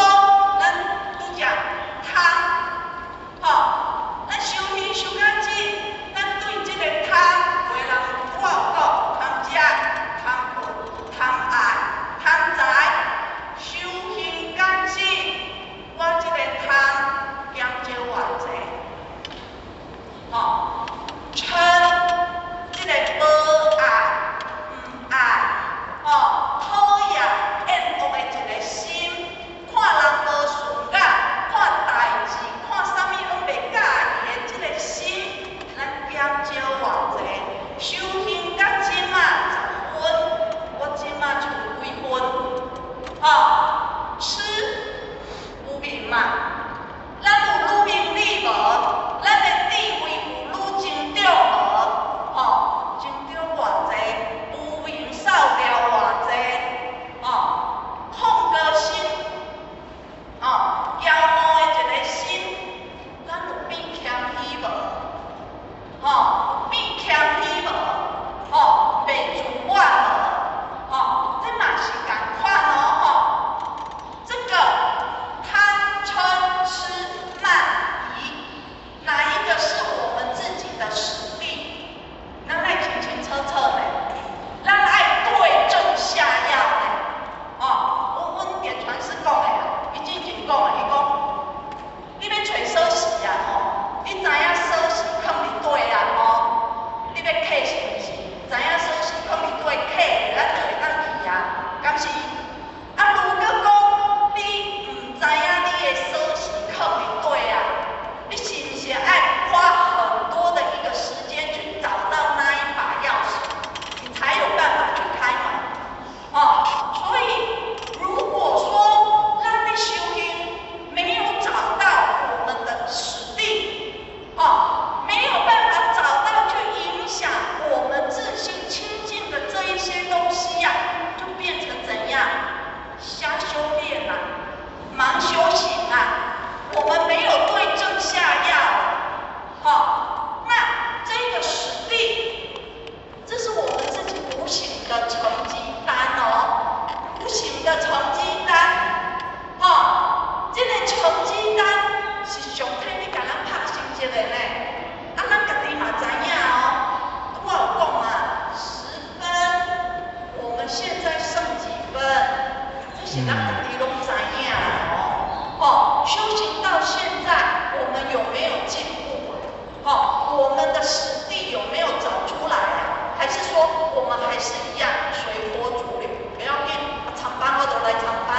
咱拄才貪，吼，咱修行修較深，咱對這個貪，有的人我有講貪食、貪睏、貪愛、貪財，修行較深，我這個貪減少偌濟？吼，嗔，這個無愛、毋愛，吼，討厭、厭惡的一個心，看人無順眼，看代誌，看啥物攏袂佮意的這個心，咱減少偌濟？修行到這馬10分，我這馬剩幾分？吼，痴無明嘛，咱有愈明理無？咱的智慧有愈增長無？吼，增長偌濟？無明掃掉偌濟？吼，控告心，吼，驕傲的一個心，咱有變謙虛無？吼，變謙虛無？吼，袂自滿無？吼，這嘛是仝款哦，吼。這個貪嗔痴慢疑，哪一個是我們自己的實地？咱愛清清楚楚呢，咱愛對症下藥呢。哦，阮點傳師講的啊，伊之前講的，伊講，你欲揣鎖匙啊，吼，你知影鎖匙囥佇佗啊，吼，你欲開是毋是？知影鎖匙囥佇佗，開，咱就會當去啊，敢是？啊，如果講你毋知影你的鎖匙囥佇佗啊，你是毋是愛花很多的一個時間去找到那一把鑰匙，你才有辦法去開門？哦，所以如果說咱咧修行沒有找到我們的實地，哦，沒有辦法找到去影響我們自性清淨的這一些東西呀，啊，就變成怎樣？瞎修煉啊，盲修行啊，我們沒有對症下藥，好，哦，那這個實地，這是我們自己無形的成績單哦，無形的成績單，吼，哦，這個成績單是上天咧共咱拍成績的呢，啊，咱家己嘛知影哦，我有講嘛，10分，我們現在剩幾分？這是咱家己攏知影哦，吼，修行到現在，我們有沒有進步？吼，我們的實地有沒有找出來啊？還是說我們還是一樣隨波逐流？不要緊，參班我就來參班，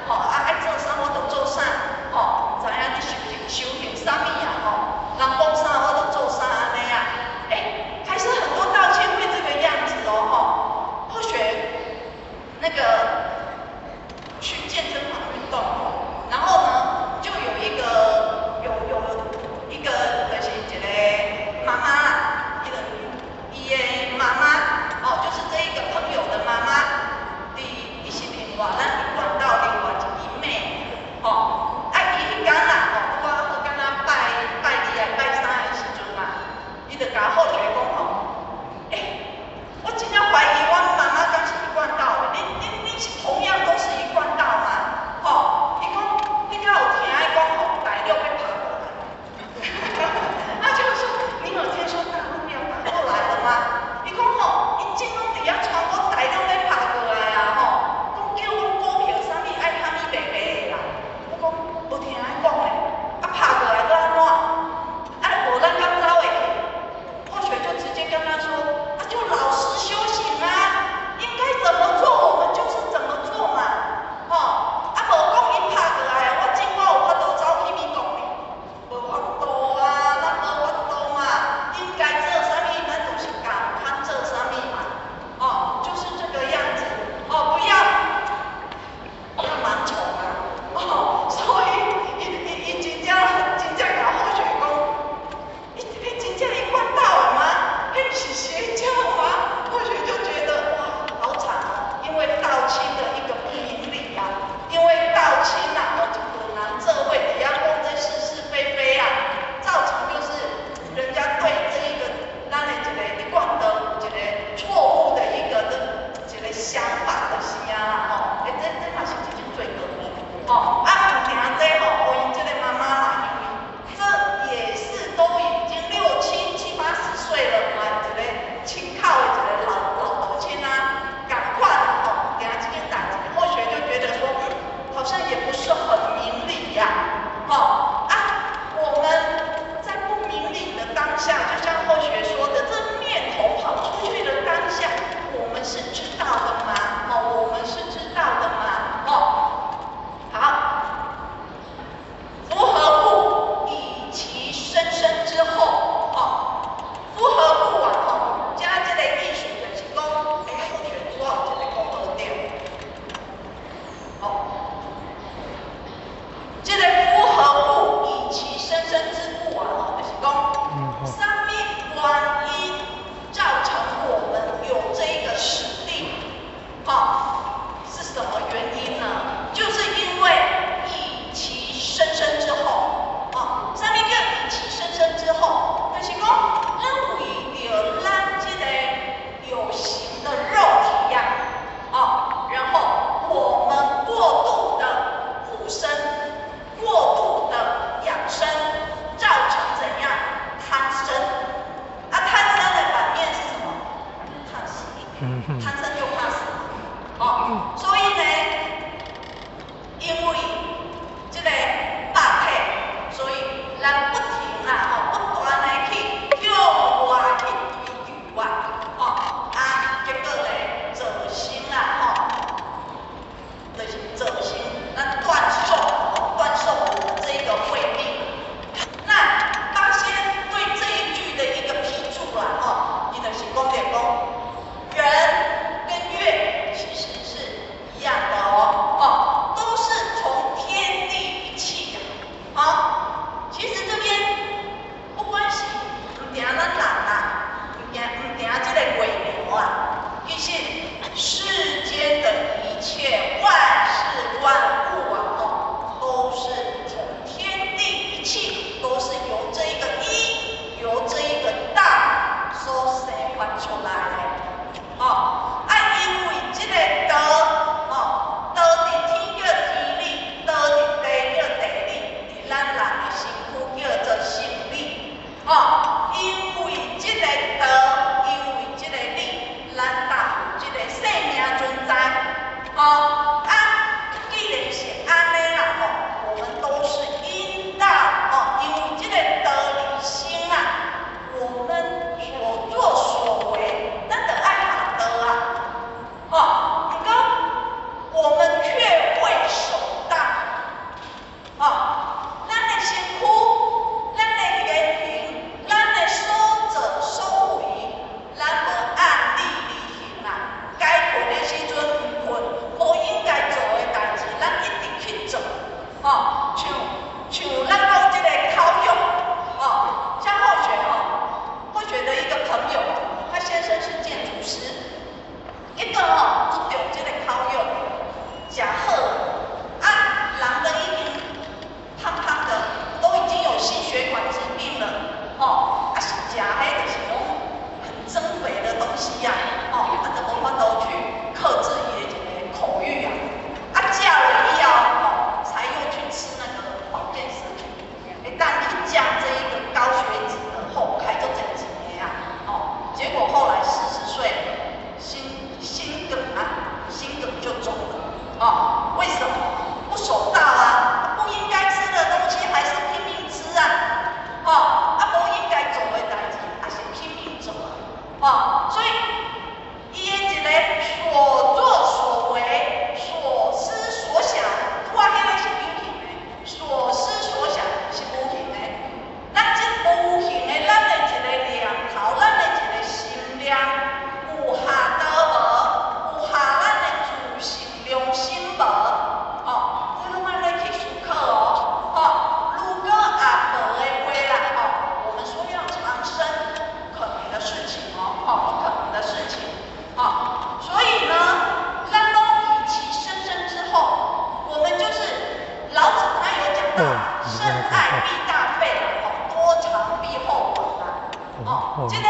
吼，啊愛做啥我就做啥，吼，毋知影你修行修行啥物啊？吼，人講啥我就做啥按呢啊？欸，還是很多道親會這個樣子哦，吼，或許那個去健身房運動，然後呢，就有一個有一個就是一個媽媽，伊就伊的媽媽，哦，就是這一個朋友的媽媽，佇伊是另外咱一貫道另外一支妹，吼，啊伊彼工啦，吼，拄仔好敢若拜拜二啊拜三的時陣啊，伊就共好學講吼，欸，我真正懷疑阮媽媽敢是一貫道的，恁恁恁所以呢，因為這个肉體，所以咱不停啊，吼，不斷的去向外去追求啊，吼，啊，結果呢，造成啊，吼，就是造成咱斷送，斷送我們這個慧命。那八仙對這一句的一個批注啦，吼，伊就是講著講，人跟月其實是一樣的哦，哦，都是從天地一氣呀，好，其實這邊不管是毋定咱人啊，毋定這个月娘啊，其實世間的一切萬事萬物啊，哦，都是從天地一氣，都是由這一個一，由這一個道所生發出來的，哦，啊，因為這个道，哦，道佇天叫天理，道佇地叫地理，佇咱人的身軀叫做心理，哦，因為這个道，因為這个理，咱才有這个生命存在，哦，啊，既然是按呢啦，吼，我們都是因道，哦，因為這个道理生啊，我們所作所為，咱就愛下道啊，哦，毋過我們卻未守道，哦，咱的身軀，咱的言行，咱的所作所為，咱無按理而行啊。該睏的時陣毋睏，無應該做的代誌，咱一直去做，哦，像咱講這个口欲，哦，像後學哦，後學的一個朋友，他先生是建築師，一個吼注重這个口欲，食好，啊，人都已經胖胖的，都已經有心血管疾病了，哦，啊是食彼就是攏很增肥的東西呀，哦，啊就無法度去克制伊的一个口欲啊，啊食了以後，哦，才又去吃那個保健食品，會當去降這一個高血脂的，吼，開足濟錢的啊，哦，結果後來40歲，心梗啊，心梗就走了，哦，為什麼？不守道啊，不應該吃的東西還是拼命吃啊，哦，啊無應該做的代誌，還是拼命做啊，哦，所以伊的一个所作所為、所思所想，拄仔彼个是有形的，所思所想是無形的。咱這無形的，咱的一个念頭，咱的一个心念，有下道無？有下咱的自性良心無？哦，這攏愛來去思考哦。哦，如果也無的話啦，哦，我們說要長生，不可能的事情哦，哦，不可能的事情，哦，所以呢，咱攏以其生生之後，我們就是老子他有講到，深愛必大費，哦，多長必厚廣啊，哦，這個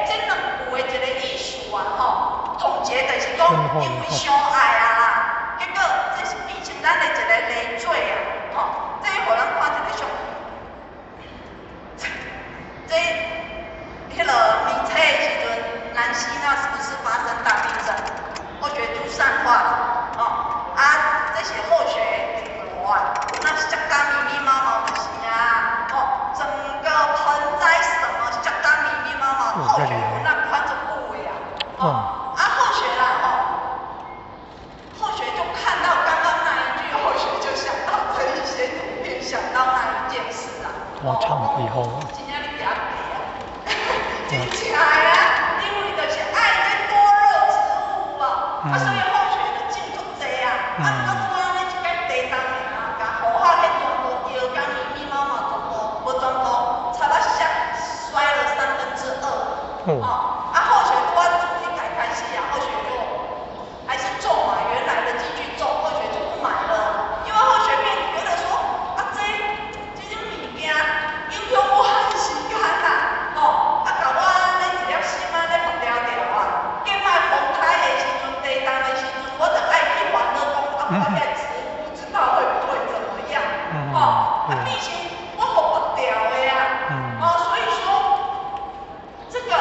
這兩句的一個意思啊，吼，總結就是講，因為傷愛啊啦，結果這是變成咱的一個累贅啊，吼，這予咱看一个相片，這彼个年初的時陣，南希那是不是發生大地震？後學都散化了，哦，啊，這是後學頂樓啊，那摔甲密密麻麻就是啊，哦，整個盆栽什麼摔甲密密麻麻，後學那寬足久的啊，哦，啊後學啦，哦，後學就看到剛剛那一句，後學就想到這一些圖片，想到那一件事啊，多長以後，真正你行地啊，真正的啊，因為就是愛這多肉植物啊，啊，所以後學就種足濟啊，啊，毋過拄按呢一擺地動爾，共雨下彼全部搖甲密密麻麻，全部無全部，差不多摔了2/3，哦，啊後學拄仔自彼擺開始啊，後學就還是種嘛，原來的繼續種，後學就不買了，因為後學變覺得說，啊這這種物件影響我的時間啦，哦，啊共我按呢一粒心按呢縛牢牢啊，計擺風颱的時陣，地動的時陣，我就愛去煩惱講，啊我這植物不知道會不會怎麼樣，哦，啊變成我無縛牢的啊，哦，所以說這個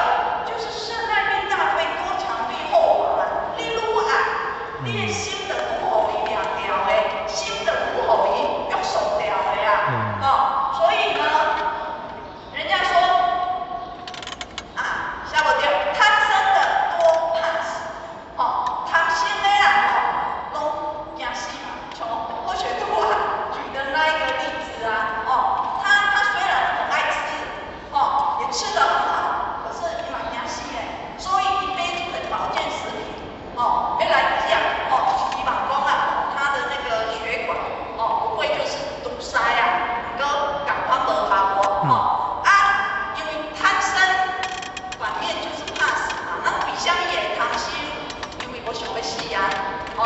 就是深愛必大費，多長必厚廣啊。你愈愛，你的心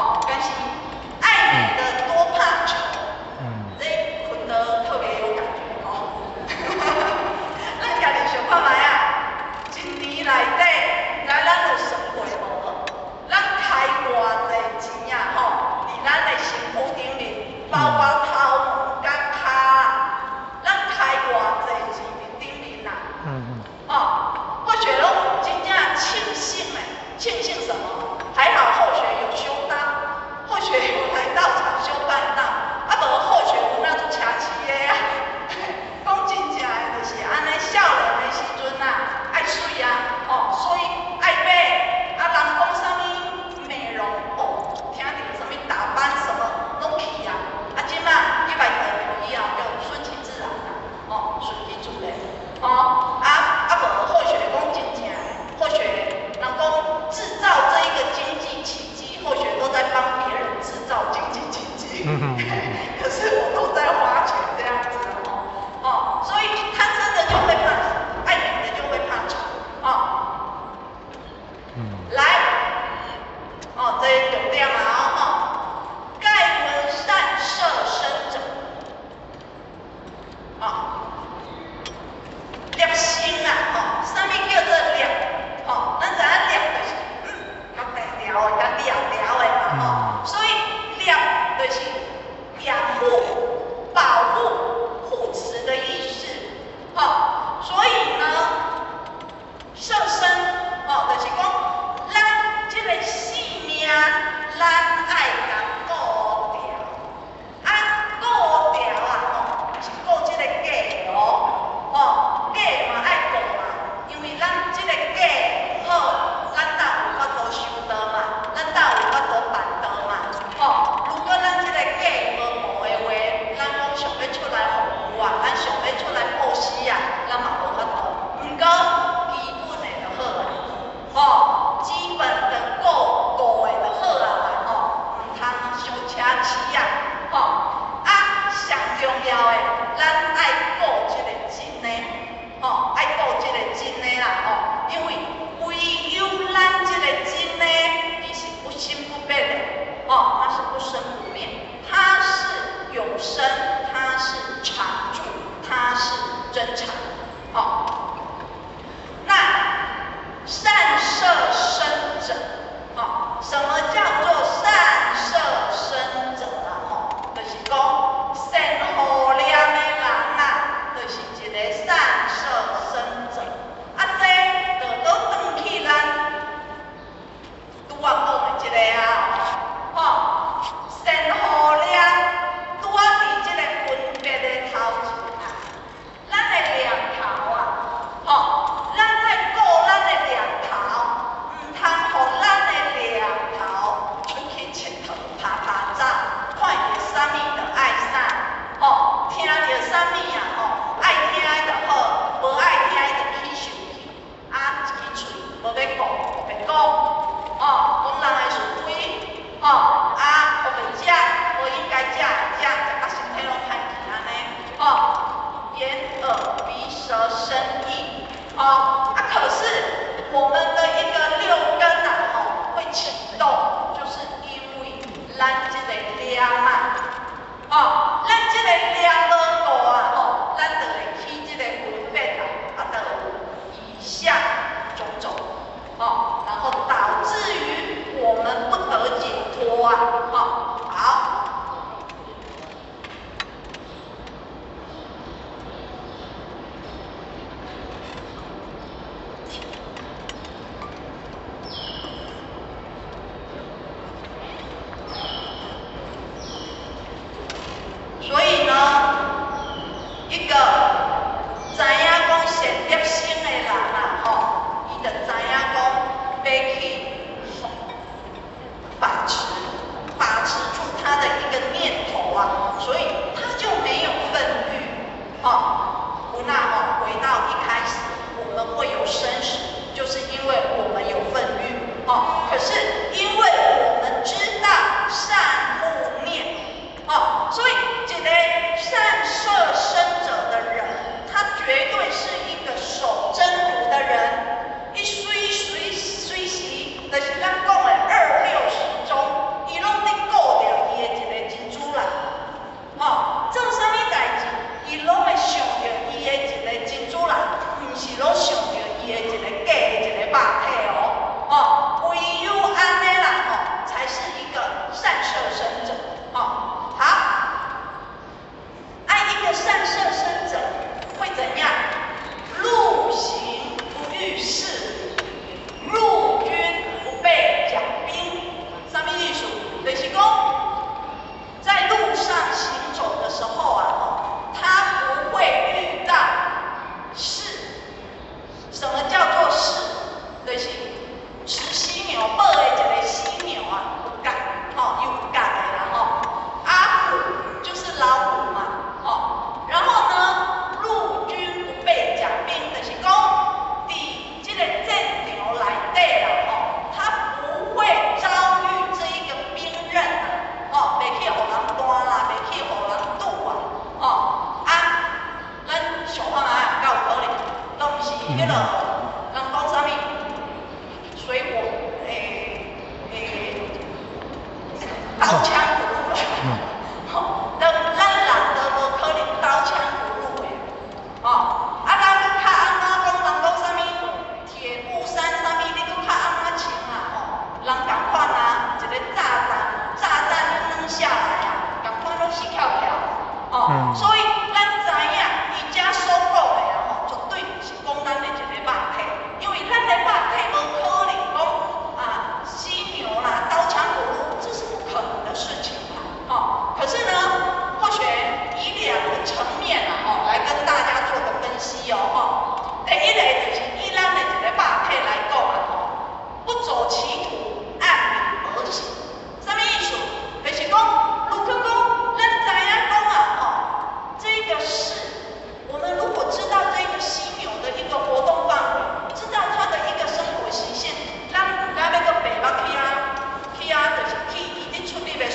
哦，但是愛美的多怕醜，這困得特別有感覺哦。咱家己想看覓啊？一年內底，毋知咱有算過無？咱開偌濟錢啊？吼，佇咱的身軀頂面，包括頭毛佮跤，咱開偌濟錢佇頂面啊？哦，或許攏真正慶幸的，慶幸什麼？還好後學有修道，後學有來道場修辦道，啊無後學有那足奢侈的啊。講真正的，就是按呢，少年的時陣啊，愛媠啊，哦，所以愛買，啊人講啥物美容哦，聽著啥物打扮什麼攏去啊，啊這馬你來得以後就順其自然啦，哦，順其自然，哦，啊無後學講真正的，後學人講製造這一個經濟奇蹟，後學都在幫別人製造經濟奇蹟，可是我都在花錢這樣子哦，哦，所以貪嗔的就會怕，愛美的就會怕醜，哦，來，哦，這重點啊，吼，蓋聞善攝身者，哦，攝身啊，吼，啥物叫做攝？吼，咱知影攝就是，較定牢的，較抓牢的嘛，吼，所以攝就是養護、保護、護持的意思，吼，所以呢，攝身，哦，就是講，咱這個性命，咱愛共顧牢，啊，顧牢啊，吼，是顧這個假的哦，吼，假嘛愛顧嘛，因為咱這個假好，咱才有法度修道嘛，咱才有法度辦道嘛，吼。如果咱這個假無顧的話，咱講想欲出來服務啊，咱想欲出來布施啊，咱嘛無法度。毋過基本的就好啊，吼，基本的顧顧的就好啊啦，吼，毋通傷奢侈啊，吼。啊，上重要的，咱愛顧這個真的，吼，愛顧這個真的啦，吼，因為唯有咱這個真的，伊是不生不滅的，哦，它是不生不滅，它是永生，它是常住，它是真常，哦。那善攝身者，哦，什麼叫做善攝身者啊？吼，就是講善護念的人啊，就是一個善攝身者。啊，這就閣轉去咱拄仔講的這個啊，吼，善護念拄仔佇這個分別的頭前啊，咱的念頭啊，吼，咱愛顧咱的念頭，毋通予咱的念頭出去𨑨迌趴趴走，看著啥物就愛啥，吼，聽著啥物啊，吼，愛聽的就好，無愛聽的就起受氣，啊，一支喙無欲顧，白講，哦，講人的是非，吼，啊，予欲食，無應該食的食，食甲身體攏歹去按呢，吼，眼耳鼻舌身意，吼，啊，可是我們的一個六根啊，吼，會啟動，就是因為咱這個念啊，哦，咱這個念無顧啊，吼，咱就會起這個分別啊，啊，就有以下種種，哦，然後導致於我們不得解脫啊，哦，好。所以呢，一個知影講善攝身的人啊，吼，伊就知影講欲去把持，把持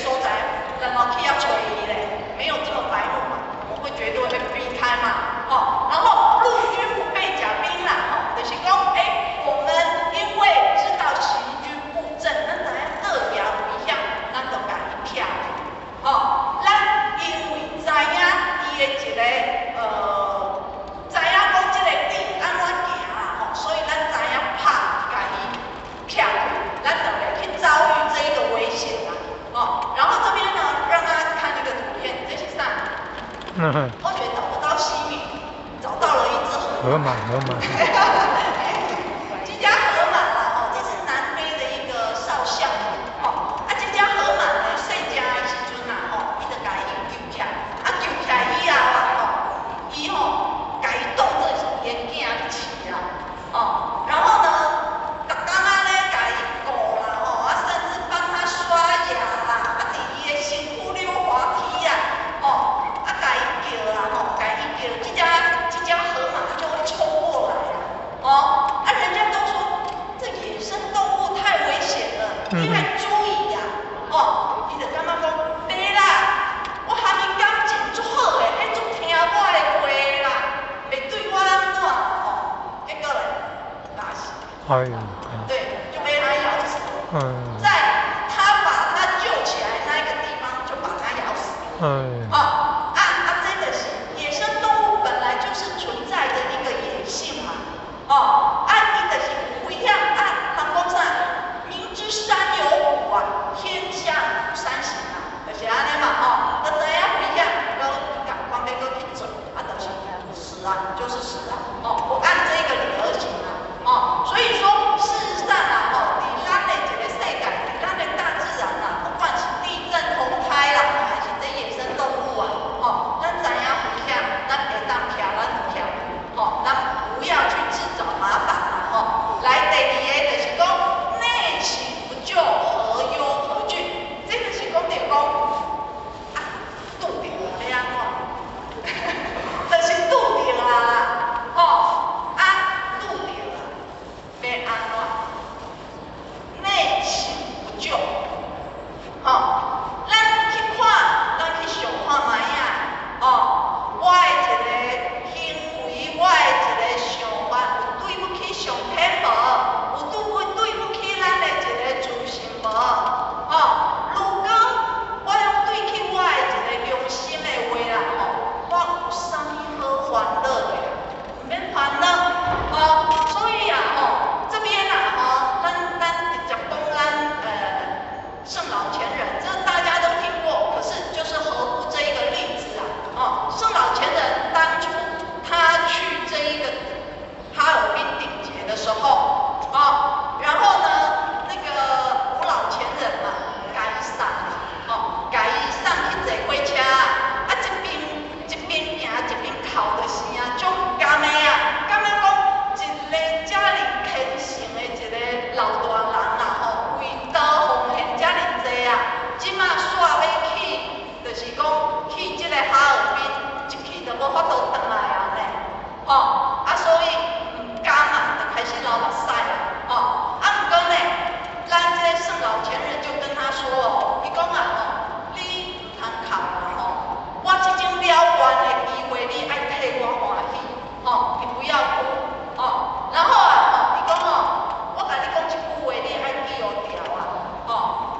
所在，然後去遐揣伊咧，沒有這麼白目嘛，我們會絕對會避開嘛，哦，然後陸軍不備甲兵啦，哦，就是講，欸，我們因為知道行軍布陣，咱知影倒行危險，咱就共伊拆，哦，咱因為知影伊的一个，知影講這个路按怎行啦，吼，所以咱知影拍共伊拆去，咱就袂去遭遇這一個危險啦，哦，然後這邊呢，讓大家看這個圖片，這是啥？後學找不到西米，找到了一隻河馬，河馬。這隻河馬啦，吼，這是南非的一個少校，吼，啊，這隻河馬呢，細隻的時陣啊，吼，伊就共伊救起來，啊，救起來以後啊，吼，伊吼，共伊當做是伊的囝咧飼啦，哦，然後呢，逐工仔咧共伊顧啦，吼，啊，甚至幫他刷牙啦，啊，佇伊的身軀溜滑梯啊，吼，啊，共伊叫啦，吼，共伊叫，這隻河馬就會衝過來啦，哦，啊，人家都說這野生動物太危險了，你愛注意呀，哦，伊就感覺講，袂啦，我和伊感情足好的，彼足聽我的話啦，袂對我按怎，哦，結果咧，咬死。哎呦，對，就被他咬死。在他把他救起來那個地方，就把他咬死。哦，啊啊，這個是野生動物本來就是存在的一個野性嘛。哦，啊，伊就是有危險啊，人講啥？明知山有虎啊，偏向虎山行啊，就是按呢嘛，吼，都知影危險，閣仝款欲閣去做，啊，就是死啊，就是死啊，哦，不按這個理而行啊，哦，所以說事實上啊，吼，佇咱的一個世界，佇咱的大自然啊，不管是地震、洪災啦，還是這野生動物啊，吼，咱知影危險，咱會當徛，咱就徛，吼，咱不要去自找麻煩啦，吼。來，第二个就是講內省不疚，何憂何懼？這就是講著講啊，拄著欲按怎？就是拄著啊啦，吼，啊，拄著啊，欲按怎？內省不疚，吼，咱去看，咱去想看覓啊，哦，我的一個行為，我的一個想法，有對不起上天無？有對不對不起咱的一個諸神無？哦，如果我攏對起我的一個良心的話啦，吼，我有啥物好煩惱的？毋免煩惱，哦，所以啊，吼，這邊啊，吼，咱直接講咱聖老前人，這大家都聽過，可是就是何故這一個例子啊？哦，聖老前人當初他去這一個哈爾濱頂節的時候，哦，然後呢，那個吳老前人嘛，共伊送，哦，共伊送去坐火車，啊，一邊一邊行一邊哭就是啊，足甘的啊，感覺講一个遮爾虔誠的一個老大人啊，吼，為道奉獻遮爾濟啊，這馬煞欲去，就是講去這個哈爾濱，一去就無法度轉來啊呢，吼，啊，所以毋甘啊，就開始流目屎啦，吼，啊，毋過呢，咱這個聖老前人就跟他說哦，伊講啊，吼，你毋通哭啦，吼，我這種了願的機會，你愛替我歡喜，吼，你不要哭，哦，然後啊，吼，伊講哦，我共你講一句話，你愛記予牢啊，哦，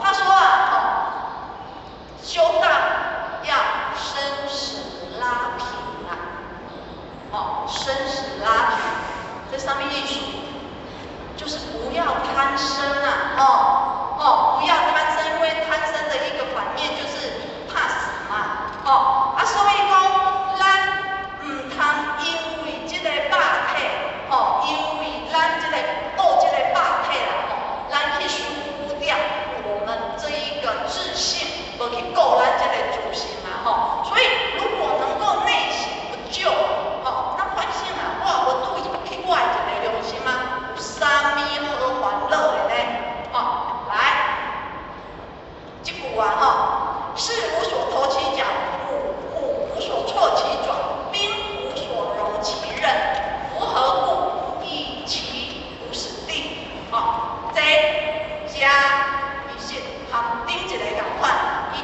他說啊，吼，修道要生死拉平啊，哦，生死拉平，這啥物意思？就是不要貪生啊，哦哦，不要貪生，因為貪生的一個反面就是怕死嘛，哦，啊，所以講咱毋通因為這個肉體，吼，因為咱這個顧這個肉體啦，吼，咱去疏忽掉我們這一個自性，無去顧咱這個自性嘛，吼，所以如果能夠內省不疚，吼，那反省啊，我無對不起我的一個良心啊，有啥物好煩惱的呢？吼，來，這句啊，吼，士無所投其腳，虎無所措其爪，兵無所容其刃，夫何故？以其無死地。吼，這遮其實含頂一个仝款，伊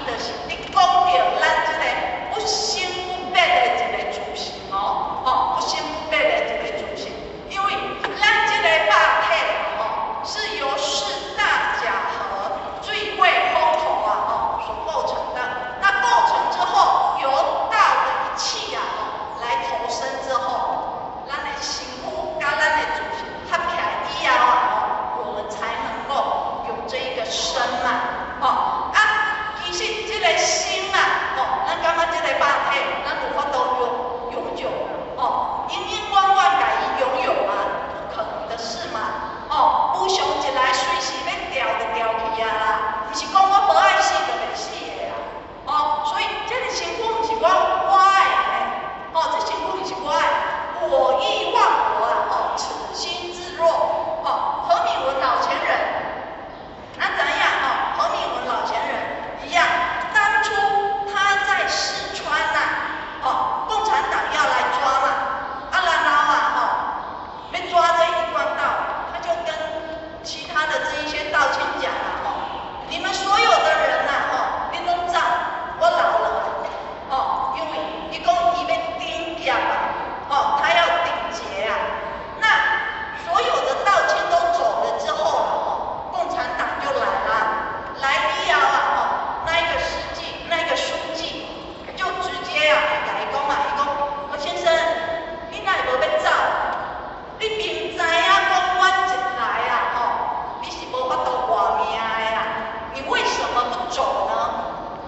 心啊，哦，咱感覺這個肉體，咱有法度永久，哦，永永遠遠共伊擁有嗎？不可能的事嘛，哦，無常一來，隨時欲掉就掉去啊啦，毋是講我無愛死就袂死的啦，哦，所以這個身軀毋是我愛的，哦，這身軀毋是我的，我亦忘我啊，哦，此心自若，哦，何敏文老前人，咱知影哦，何敏文老前人一樣，當初他在四川吶，哦，共產黨要來抓嘛，啊，然後啊，哦，欲抓這一貫道，他就跟其他的這一些道親講啊，哦，你們所有的人吶，哦，你攏走，我老了，哦，因為伊講伊欲頂劫啊，哦，他要頂劫啊，那所有的道親都走了之後哦，共產黨就來了，來以後啊，哦，那一個司機，那一個書記就直接啊，共伊講啊，伊講，何先生，你哪會無欲走？你明知影講阮一來啊，吼，你是無法度活命的啊，你為什麼不走呢？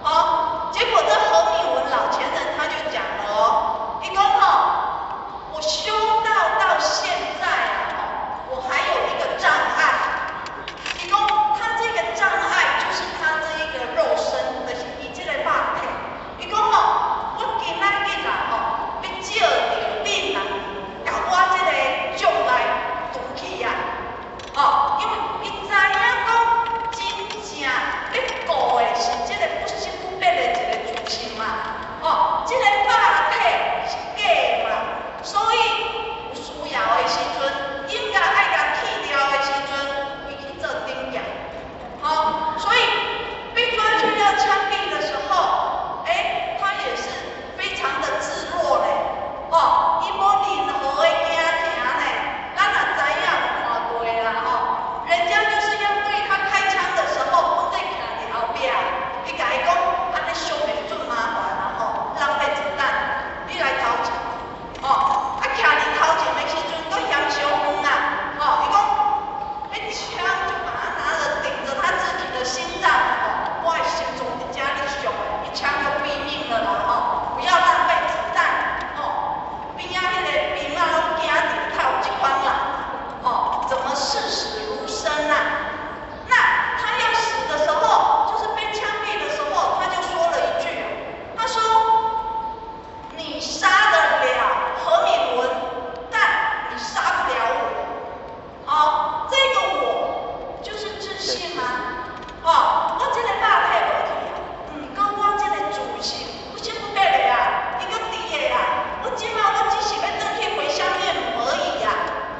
哦，結果這何敏文老前人他就講了哦，伊講吼，我修道到現在啊，吼，我還有一個障礙。伊講他這個障礙就是他這一個肉身，就是伊這個肉體。伊講吼，我今仔日啊，吼，欲借著恁啊，共我這個障礙除去啊，哦，因為伊知影講真正欲顧的是這個不生不滅的一個自性嘛，哦，這個肉體是假的嘛，所以有需要的時陣，應該愛共去掉的時陣，伊去做頂劫，好，所以被抓去要槍斃的時候，哎，他也是非常的自若嘞，哦，伊無任何的驚驚呢，咱也知影有看過啦，吼，人家就是要對他開槍的時候，本來徛佇後壁，伊共伊講，按呢傷袂準麻煩啦，吼，浪費子彈，你來頭前，哦，啊，徛佇頭前的時陣，閣嫌傷遠啊，哦，伊講，彼槍就把他拿著頂著他自己的心臟，哦，我的心臟佇遮咧傷的，一槍就斃命了啦，吼，不要浪費子彈，哦，邊仔彼個兵仔攏驚著透這款人，哦，怎麼視死如生啊？那他要死的時候，就是被槍斃的時候，他就說了一句，他說：“你殺得了何敏文，但你殺不了我。”好，這個我就是自性嗎？哦，我這個肉體無去啊，毋過我這個自性不生不滅的啊，伊閣佇的啊。我這馬我只是欲轉去回向念佛而已呀，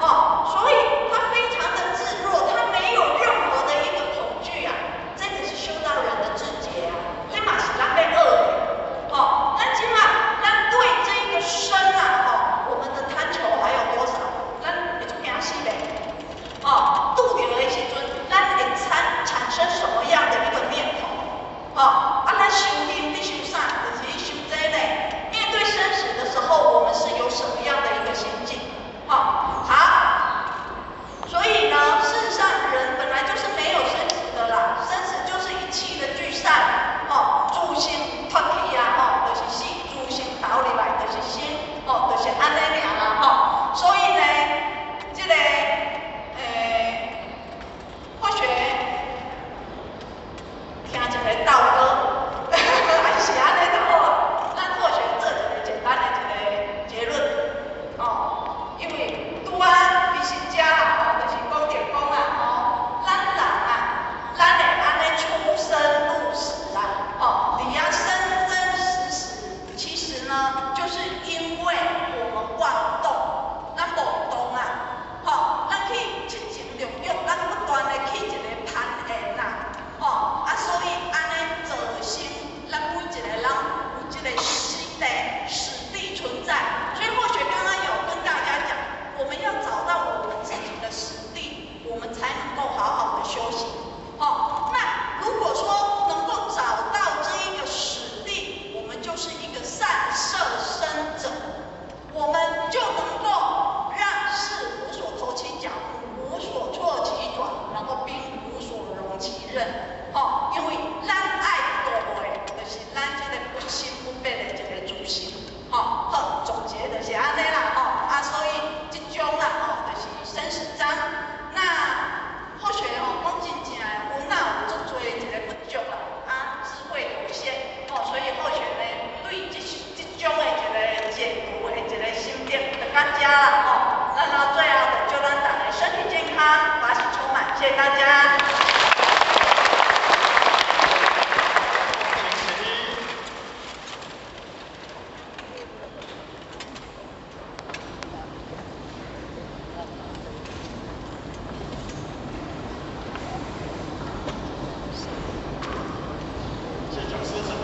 哦，所以他非常的自若，他沒有任何的一個恐懼啊。這個是修道人的自覺啊，這嘛是咱欲學的。哦，咱這馬咱對這個身啊，哦，我們的貪求還有多少？咱會足驚死袂？哦，拄著的時陣，咱會產生什麼樣的一個念頭？哦，啊，咱修行你修啥？就是你修這呢。面對生死的時候，我們是有什麼樣的一個心境？哦，好。所以呢，事實上人本來就是沒有生死的啦，生死就是一氣的聚散。哦，自性脫去啊，吼，就是死；自性投入來就是生，哦，就是按呢爾啦，吼。所以呢，這個，或許聽一個道歌，還是按呢就好。咱或許做一個簡單的一個結論，哦。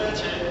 分錢。